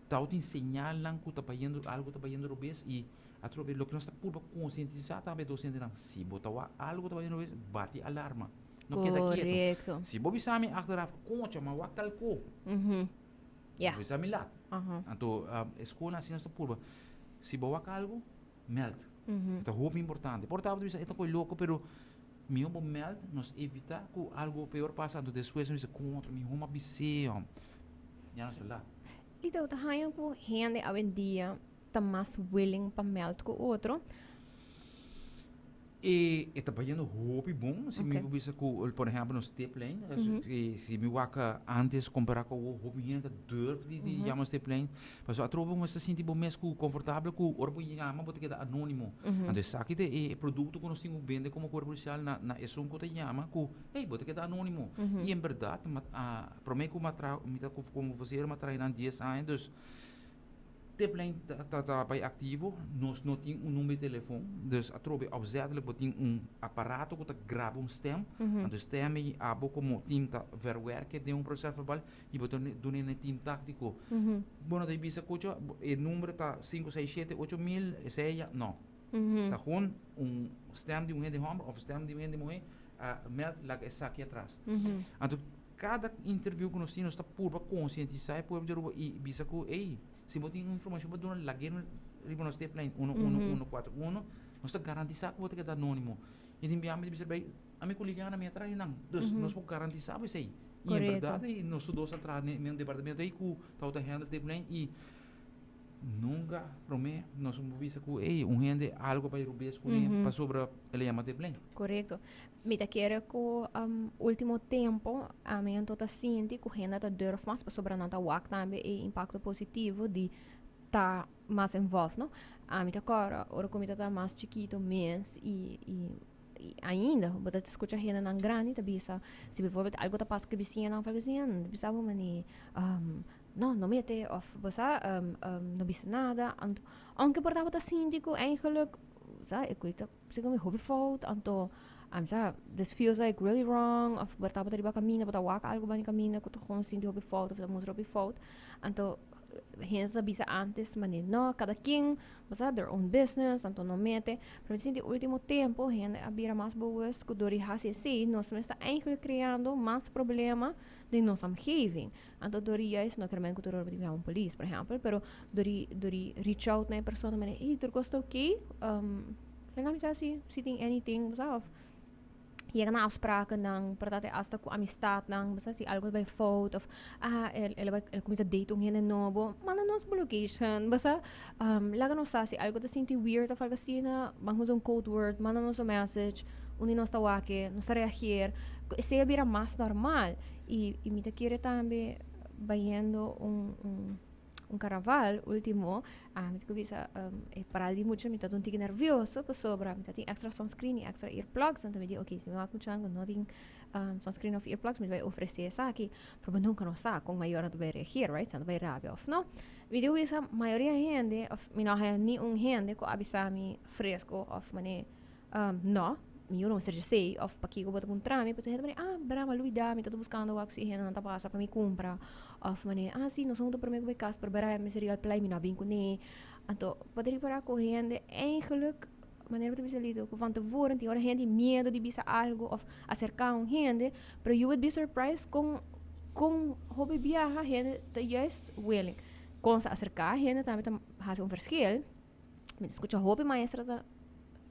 tau tin señalnan ku ta bayendo algu ta bayendo robes i atrobe loke nos ta purba konsientisá tambe e dosentenan si bo ta wak algu ta bayendo robes bati alarma. No keda ketu. Korekto. Si bo bisa mi achteraf, koño, ma wak tal ko. Yeah. Bisa mi lat. Anto e skolnan asina nos ta purba. Si bo wak algu, meld. E ta hopi importante. Por ta bo ta bisa e ta koe loko pero mihó bo meld nos evita ku algu peor pasa anto despues nos bisa kontra mihó mi a bis'é hòm. Ya nos ta lat. I ta bo ta haña ku hende awendia ta mas willing pa meld ku otro? E e ta bayendo hopi bon, si mi por bisa ku por ehempel nos tiplijn, si mi wak antes kompara ku awor hopi hende ta durf di di yama nos tiplijn, pasobra atrobe bo mester sinti bo mes ku konfortabel ku ora bo yama bo ta keda anonimo. Anto esaki ta e produkto ku nos tin ku bende komo kuerpo polisial na na esun ku ta yama ku hey bo ta keda anonimo. I en bèrdat promé ku mi a traha mi ta komo vocero mi a traha nan dies aña dus Tiplijn ta bai aktivo, nos no tin un number di telefon, dus atrobe opzettelijk bo tin un aparato ku ta graba un stem, anto e stem ei abo komo team ta verwerke den un proces verbal i bo ta duna na e team taktiko. Bo no ta bisa kucho e number ta sinku seis shete ocho mil esei ya, no. Ta gewoon un stem di un hende homber of stem di un hende muhe a meld laga esaki atras. Anto Kada interview ku nos tin nos ta purba konsientisá e pueblo di Aruba i bisa ku ey, si bo tin un informashon pa duna lag'é riba nos tiplijn uno uno uno kuater uno, nos ta garantisá ku bo ta keda anónimo. I tin biaha mi ta bisa bay, ami ku Liliana mi a traha einan, dus nos por garantisá bo esei. I en bèrdat nos tur dos a traha den un departamento ei ku tabata handle tiplijn i nunka promé nos por bisa ku ey un hende algu a bay rubes kuné pasobra el a yama tiplijn. Korekto. Mi ta kere ku ultimo tempo ami anto ta sinti ku hende ta durf mas pasobra nan ta wak tambe e impakto positivo di ta mas involved no. Ami ta kòrda ora ku mi ta mas chikito mes i i ainda bo ta skucha hendenan grandi ta bisa si bivoorbeeld algo ta pasa ku e bisiñanan òf algo asina nan ta bisa bo mane no no mete òf bo sa no bisa nada anto ounke por ta bo ta sinti ku eigenlijk sa e ku ta Segun mi hopi fout, anto ami sa this feels like really wrong of bo tabata riba kaminda bo ta wak algu bani kaminda ku ta gewoon sinti hopi fout of ta mustra hopi fout anto hende ta bisa antes mane no kada ken bo sa their own business anto no mete pero mi ta sinti ultimo tempo hende a bira mas bewust ku dor di hasi esei nos mes ta eigenlijk kreando mas problema den nos omgeving anto dor di juist no kermen ku tur ora bo tin ku yama un polis por ehempel pero dor di dor di reach out na e persona mane ey tur kos ta oké laga mi sa si si tin anything bo sa of yega na afsprakennan por ta hasta ku amistadnan bo sa si algo ta bai fout of ah el el a bai el a kuminsa date un hende nobo manda nos bo location bo sa laga nos sa si algo ta sinti weird of algo asina ban usa un code word manda nos un message un di nos ta wak nos ta reageer ku esei a bira mas normal i i mi ta kere tambe bayendo un un un carnaval ultimo mi ta bisa e paral di mucha mi ta un tiki nervioso pasobra mi ta tin extra sunscreen y extra earplugs anto mi di ok si mi wak muchanan cu no tin sunscreen of earplugs mi ta bay ofrece esaki pero bo nunca no sa con mayornan ta bay reagir right si nan ta bay rabia of no mi di bisa mayoria hende of mi no haya ni un hende cu a bisa mi fresco of mane No, mi yu no mester dje esei, òf pakiko bo ta puntra mi? Pasobra hende ta manera, ah, bra, mi a lubidá, mi ta buskando wak si hendenan ta pasa pa mi kumpra. Òf manera, ah, si, nos a hunta promé ku bai kas, pero bra, mi mester riba al play, mi no a bin kuné. Anto, bo ta ripará ku hende eigenlijk, manera bo ta bisa Lito, ku van tevoren tin ora hende tin miedu di bisa algu òf aserká un hende, pero you would be surprised kon kon hopi biaha hende ta juist willing. Kon sa aserká hende tambe ta hasi un verschil. Mi ta skucha hopi maestra ta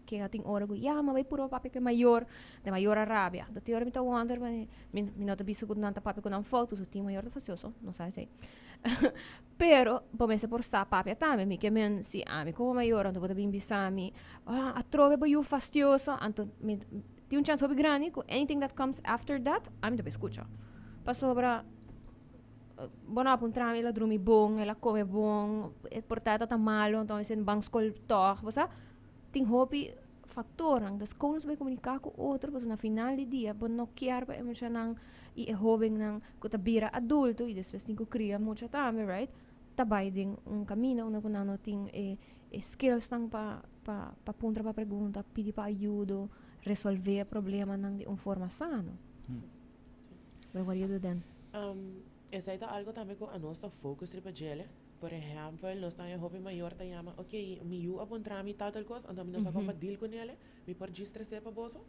keda tin ora ku ya mi a bai purba papia ku e mayor, de mayor a rabia. Anto tin ora mi ta wonder mi mi no ta bisa ku nan ta papia ku nan fout pasobra tin mayor ta fastioso, no sa esei. Pero bo mester por sa papia tambe, mi ke men si ami komo mayor anto bo ta bin bisa mi ah atrobe bo yu fastioso anto mi tin un chans hopi grandi ku anything that comes after that ami ta bai skucha. Pasobra Bo no a puntra mi, el a drumi bon, el a come bon, e por ta ta malo, anto mi sent ban skol tog, bo sa? Tin hopi factornan, dus kon nos bay comunica cu otro, pasobra na final di dia bo no kier pa e muchanan y e hobennan cu ta bira adulto y despues tin cu cria mucha tambe, right, ta bay den un camino unda cu nan no tin e e skillsnan pa pa pa puntra pa pregunta, pidi pa ayudo, resolve e problemanan di un forma sano. But what do you do then? Esei ta algo tambe ku anos ta focus riba djele. Por ehèmpel, nos ta haña hopi mayor ta yama, ok, mi yu a puntra mi tal tal kos, anto mi no sa kon pa deal ku nele, mi por djis tres'é pa boso?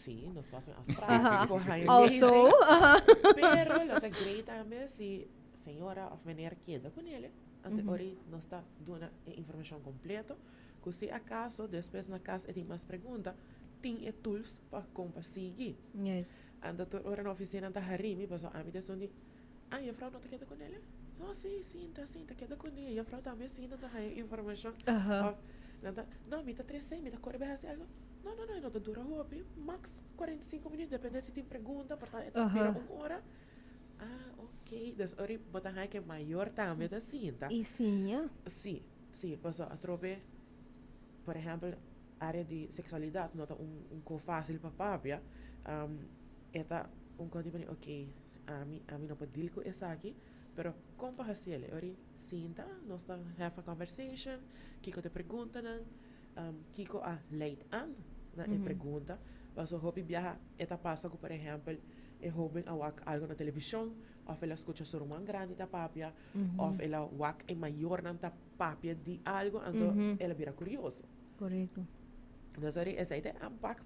Si, nos por hasi un afspraak. Por haña Also, lezing. aha. Pero lo ta great tambe si señora of meneer keda con ele. Ante ori nos ta duna e informacion completo. Cu si acaso despues na cas e tin mas pregunta, tin e tools pa con pa sigui. Anto tur ora na oficina nan ta hari mi pasobra ami ta esun di, ah, juffrouw no ta keda con ele? No, si, sinta, sinta, keda con e. Juffrouw tambe sinta ta haya informacion. Of nan ta, no, mi ta trece, mi ta core bay haci algo. No, no, no, e no ta dura hopi, max 45 minuut, depende si tin pregunta, por ta e ta bira un ora. Ah, ok. Dus ora bo ta haya ke mayor tambe ta sinta. Y siña. Si, si, pasobra atrobe, por ehempel, área di sexualidad no ta un un ko fácil pa papia. E ta un ko di manera, ok, ami ami no por deal ku esaki, pero kon pa hasiel? E ora sinta, nos ta have a conversation, kiko ta e preguntanan, kiko a leid aan na e pregunta. Pasobra hopi biaha e ta pasa ku, por ehempel, e hoben a wak algo na televishon, òf el a skucha su ruman grandi ta papia, òf el a wak e mayornan ta papia di algo, anto el a bira kurioso. Korekto. Nos ora esei ta e aanpak,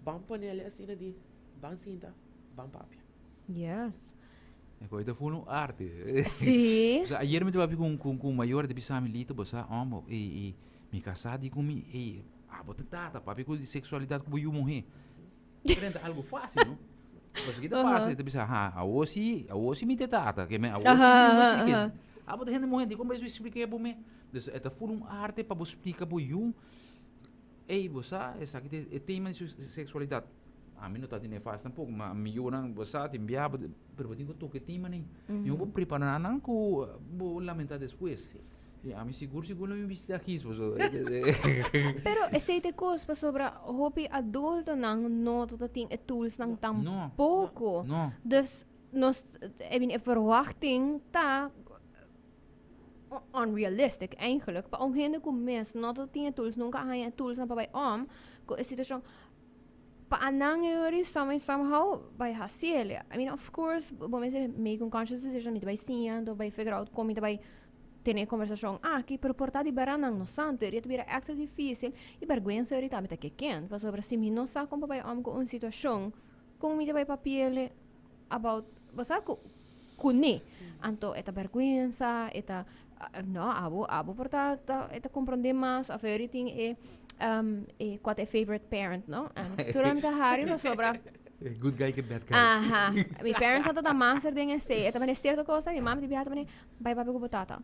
ban ponele asina di ban sinta, ban papia. Yes. E koe ta ful un arte. Sí. Osea, ayer mi ta papia ku ku un mayor di bisa mi Lito, bo sa, hombo, e e mi kasá di ku mi, e abo ta tata, papia ku di seksualidat ku bo yu muhé. Pero ta algo fácil, no? Pasobra ki ta pasa, e ta bisa, ha, awor si, awor si mi ta tata, ke men awor si mi no splika. Abo ta hende muhé, dikon bo splika bo me? Dus e ta ful un arte pa bo splika bo yu, ey, bo sa, esaki ta e tema di seksualidat. Ami no ta tene fácil tampoco, ma mi yunan, bo sa, tin biaha, pero bo tin ku toka e tema nei. Yo bo prepara nan ku bo lamenta despues. I ami sigur sigur lo mi bishita Gis pasobra. Pero esei ta e kos pasobra hopi adultonan no ta tin e toolsnan tampoko. No. Dus nos, I mean, e verwachting ta unrealistic eigenlijk pa un hende ku mes no ta tin e tools, nunka a haña e toolsnan pa bai om ku e situashon. Pa anan e ori some way somehow bai hasi el. I mean of course bo mester make un conscious decision mi ta bai siña anto bai figure out kon mi ta bai tene e conversacion aki pero por ta di bera nan no sa anto eri ta bira extra dificil y berguensa ori tambe ta keken pasobra si mi no sa kon pa bai om ku un situacion kon mi ta bai papiele about bo sa ku kuné anto e ta berguensa e ta no abo abo por ta ta e ta comprende mas of eri tin e e kua ta e favorite parent no tur mi ta hari pasobra Good guy ke bad guy. Aha. Mi parents a ta master den esei. E ta mane cierto cosa, mi mama di biaha ta mane, bai papia ku bo tata.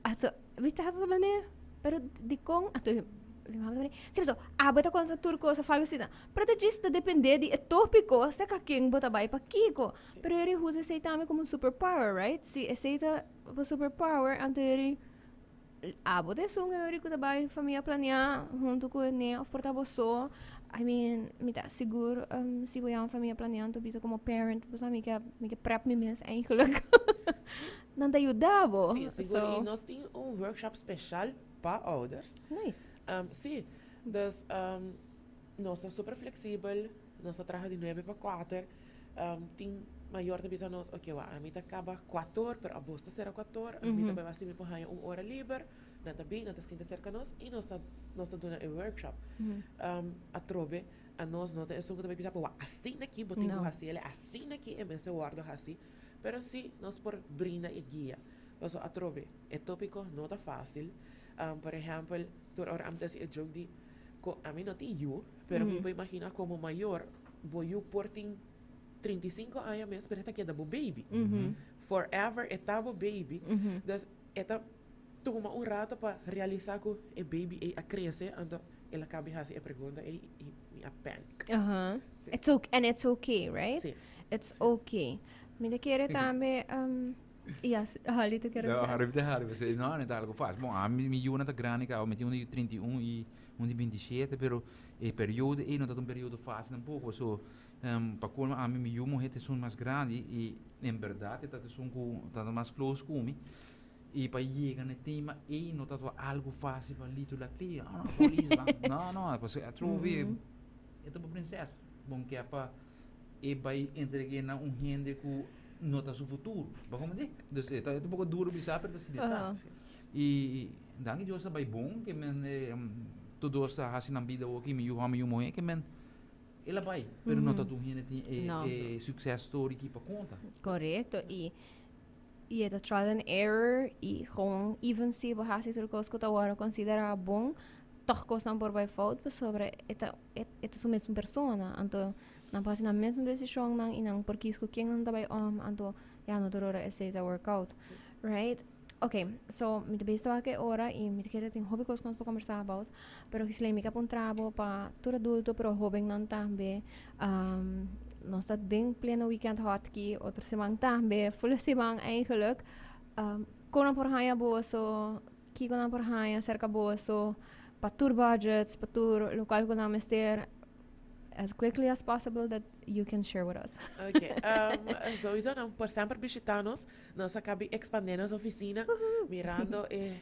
Ato, mi tata ta mane, pero dikon? Ato, mi mama ta mane, si paso, abo ta konta tur kos of algo asina. Pero ta djis ta depende di e topiko, seka ken bo ta bai pa kiko. Pero eri usa esei tambe komo un superpower, right? Si esei ta bo superpower, anto eri Abo ta esun e ori ku ta bai famia planeá huntu ku e ne of por ta bo so. I mean, mi ta sigur si bo yama famia planeá anto bisa komo parent bo sa mi ke mi ke prep mi mes eigenlijk. Nan ta yuda bo. Sí, sigur. I nos tin un workshop speshal pa ouders. Nice. Sí, dus nos ta super fleksibel, nos ta traha di nuebe pa kuater. Tin mayor ta bisa nos, oke wak, ami ta kaba kuator, pero abos ta sera kuator, ami ta bai wak si mi por haña un ora liber, nan ta bin, nan ta sinta serka nos i nos ta nos ta duna e workshop. Atrobe anos no ta esun ku ta bai bisa bo wak asina aki bo tin ku hasi el, asina aki e mester wòrdu hasi, pero si nos por brinda e guia. Pasobra atrobe e tópiko no ta fásil. Por ehèmpel, tur ora ami ta hasi e joke di ku ami no tin yu, pero mi por imagina komo mayor Bo yu por tin 35 aña mes, pero e ta keda bo baby. Forever e ta bo baby. Dus e ta tuma un rato pa realisa ku e baby ei a krese, anto el a kabi hasi e pregunta ei i mi a panic. Aha. It's ok, and it's okay, right? Sí. It's okay. Mi ta kere tambe, um, yes, Holly, tu kere No, bisa? Harry, te Harry, você, no, no ta algo fácil. Bon, a mi, mi yunan ta grandi caba, mi tin un di 31 i Un di 27, pero e periodo ei no ta un periodo fácil tampoco. So, pa colmo ami mi yu muher ta esun mas grandi y en berdad e ta esun cu ta mas close cu mi. Y pa yega na e tema ei no ta algo fácil pa Lito Laclé. No, no, polis ban. No, no, pasobra atrobe e ta bo prinses. Bon ke pa e bai entregue na un hende cu no ta su futuro. Bo comprende? Dus e ta un poco duro bisa pero ta asina e ta. Y danki Dios ta bay bon ke men tur dos ta haci nan bida awo aki, mi yu homber y yu muhe ke men. El a bai, pero no ta tur hende tin e, No. e success story ki pa konta. Korekto. I i e ta trial and error i gewoon even si bo hasi tur kos ku ta wòrdu konsiderá bon, tòg kosnan por bai fout pasobra e ta e e ta su mesun persona. Anto nan por hasi nan mesun desishonnan i nan por kis ku ken nan ta bai om, anto ya no tur ora esei ta work out. Right? Ok, so mi ta bisto wak e ora y mi ta kere tin hopi cos cu nos por conversa about, pero Gisley mi ke puntra bo pa tur adulto pero hobennan tambe, um, nos ta den pleno weekend hot ki otro siman tambe, full siman eigenlijk, um, con nan por haya boso, kico nan por haya cerca boso pa tur budgets, pa tur locual cu nan mester, as quickly as possible that you can share with us. Ok, um, sowieso nan por semper bishita nos. Nos a kabi ekspandé nos ofisina mirando e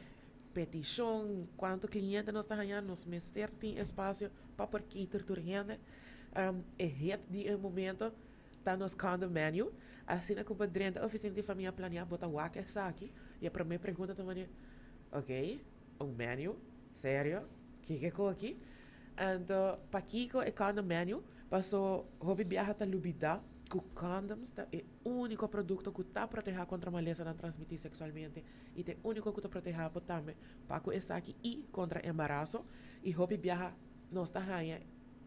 petishon, kuantu kliente nos ta haña, nos mester tin espasio pa por cater tur hende. E hit di e momento ta nos condom menu. Asina ku bo drenta ofisina di Famia Planea bo ta wak esaki i e promé pregunta ta manera, ok, un menu? Serio? Kiko e ku aki? Anto pakiko e condom menu? Paso hopi biaha ta lubidá ku condoms ta e úniko produkto ku ta protehá kontra malesanan transmití seksualmente i ta e úniko ku ta protehá bo tambe pa ku esaki i kontra embaraso. I hopi biaha nos ta haña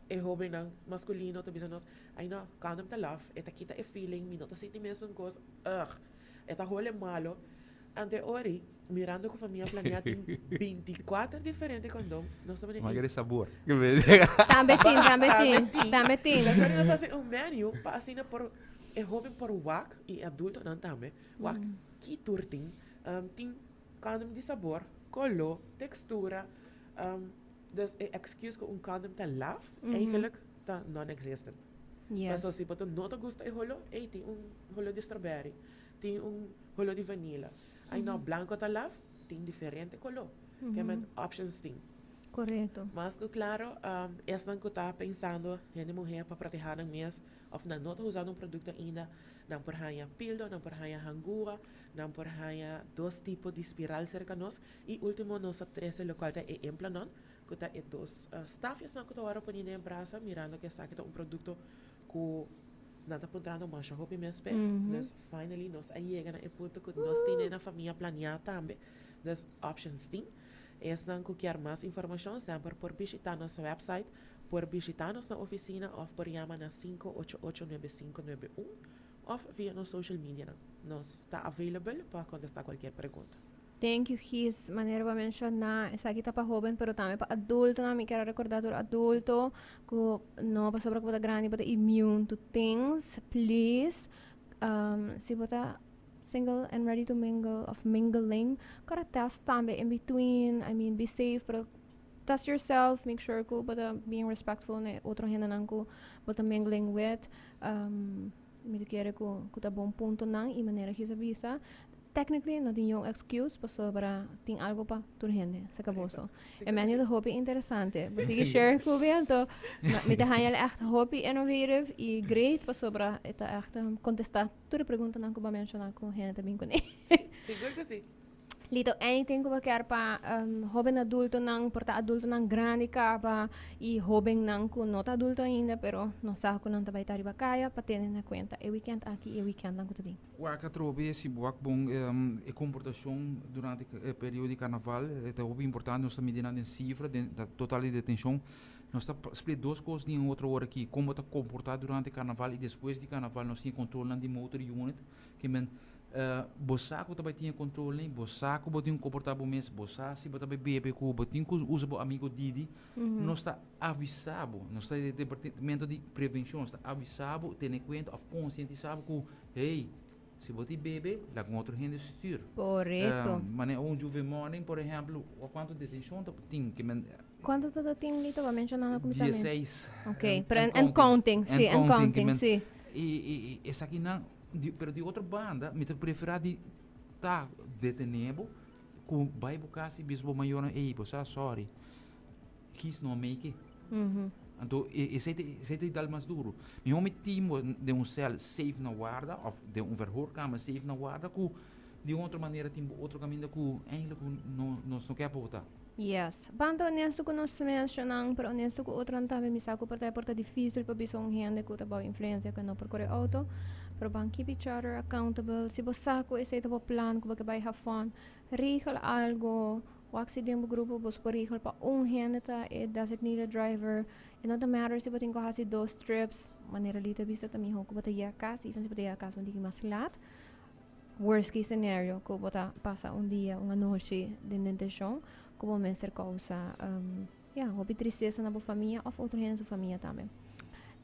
e hóbennan maskulino ta bisa nos, Ai no, kondom ta lòf, e ta kita e feeling, mi no ta sinti mesun kos, ugh, e ta hole malo. Ante ori, mirando ku Famia Planea tin 24 diferente kondom, nos ta manera. Mas kere sabor. Tambe tin, tambe tin, tambe tin. Nos ori nos hasi un menu pa asina por e hoben por wak i e adultonan tambe wak ki tur tin. Tin kondom di sabor, koló, tekstura. Dus e excuse ku un kondom ta laf, eigenlijk ta non-existent. Yes. Paso si bo ta no ta gusta e holó, ey tin un holó di strawberry. Tin un holó di vanilla. Ay no, blanco ta laf, tin diferente coló. Ke men options tin. Correcto. Mas cu claro, esnan cu ta pensando hende muher pa proteha nan mes of nan no ta usando un producto ainda, nan por haña pildo, nan por haña hangua, nan por haña dos tipo di spiral cerca nos y ultimo nos a trece locual ta e implanon, cu ta e dos stafjesnan cu ta worde poni den e brasa mirando cu esaki ta un producto cu Nan ta puntrando masha hopi mes p'e. Dus finally nos a yega na e punto ku nos tene na famia planeá tambe. Dus options tin. Esnan ku kier mas informashon semper por bishitá nos website, por bishitá nos na ofisina òf por yama na 588 9591 òf via nos social medianan. Nos ta available pa kontestá kualkier pregunta. Thank you Gis, manera bo a menciona esaki ta pa hoben pero tambe pa adultonan, mi kier a recorda tur adulto cu no pasobra cu bo ta grandi bo ta immune to things, please si bo ta single and ready to mingle of mingling kora test tambe in between, I mean be safe pero test yourself make sure cu bo ta being respectful na e otro hendenan cu bo ta mingling with, mi ta kere cu ta bon puntonan y manera Gis a bisa Technically no tin niun excuse pasobra tin algo pa tur hende, se acabó so. E menu ta hopi interesante. Bo sigui share cu mi anto mi ta haña echt hopi innovative y great pasobra e ta echt contesta tur e preguntanan cu bo a menciona cu hende ta bin cune. Sigur cu si. Lito, anything cu bo kier pa hoben adultonan, por ta adultonan grandi caba y hobennan cu no ta adulto ainda pero no sa cu nan ta bay ta riba caya pa tene na cuenta e weekend aki y e weekendnan cu ta bin. Wak atrobe si bo wak bon e komportashon durante e periodo di karnaval e ta hopi importante nos ta midi nan den sifra den total di detenshon nos ta split dos kos den otro ora aki kon bo ta komporta durante karnaval i despues di karnaval nos tin e kontrolnan di motor unit ke men bo sa ku ta bai tin e kontrolnan bo sa ku bo tin ku komporta bo mes bo sa si bo ta bai bebe ku bo tin ku usa bo amigo didi nos ta avisa bo nos ta e departamento di prevenshon nos ta avisa bo tene kuenta òf konsientisa bo ku Hey, si bo tin bebe, laga un otro hende stuur. Correcto. Mane un Juve Morning, por ehemplo, wak cuanto detencion ta tin? Ke men, Cuanto ta tin Lito? Bo a menciona na cuminsamentu. 16. Ok, En- pero en en counting, sí, en counting, ke men- sí. I, i, i esakinan, di, pero di otro banda, mi ta prefera di ta detene bo, ku bai bo cas i bisa bo mayornan, ey, bo sa, sorry. Kies no make it. Anto esei ta esei ta e dal mas duro. Mihó mi tin bo den un sèl safe na warda òf den un verhoorkamer safe na warda ku di un otro manera tin bo otro kaminda ku eigenlijk ku no nos no ke pa bo ta. Yes. Ban ta honesto ku nos mes, pero honesto ku otronan tambe. Mi sa ku por ta por ta dificil pa bisa un hende ku ta bou influencia ku no por core auto. Pero ban keep each other accountable. Si bo sa ku esey ta bo plan, ku bo ke bay have fun, regel algo. Wak si den bo grupo bo por regel pa un hende ta e designated driver. It no matter si bo tin ku hasi dos trips. Manera Lito a bisa, ta miho ku bo ta yega cas, even si bo ta yega cas un tiki mas laat. Worst case scenario, ku bo ta pasa un dia, un anochi den detenshon, ku bo mester causa yeah, hopi tristesa na bo famia of otro hende su famia tambe.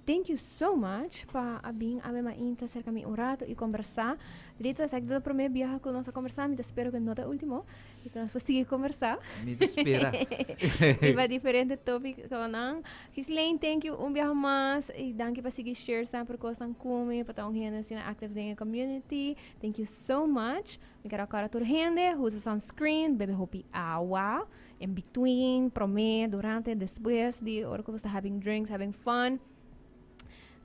Thank you so much pa a bin awe mainta cerca mi un rato y conversa. Lito, esaki ta e prome biaha ku nos a conversa, mi ta spera ku no ta e ultimo y ku nos por sigui conversa. Mi ta spera. Riba diferente topiconan. Ghislaine, thank you un biaha mas y danki pa sigui share semper cosnan cu mi, pa ta un hende asina active den e community. Thank you so much. Mi kier acorda tur hende, usa sunscreen, bebe hopi awa in between, prome, durante, despues di ora cu bo sta having drinks, having fun.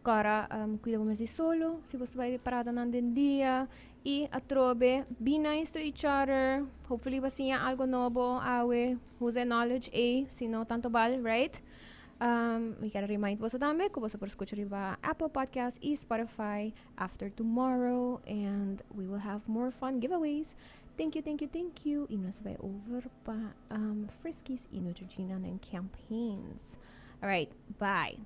Cora cuida bo mes di solo, si bo sta bay paradanan den dia. Y atrobe, be nice to each other. Hopefully bo a siña algo nobo awe. Usa e knowledge ey, si no tanto bal, right? Mi kier remind boso tambe cu boso por scucha riba Apple Podcast y Spotify after tomorrow. And we will have more fun giveaways. Thank you, thank you, thank you. Y nos bay over pa Friskies y Neutrogena nan campaigns. All right, bye.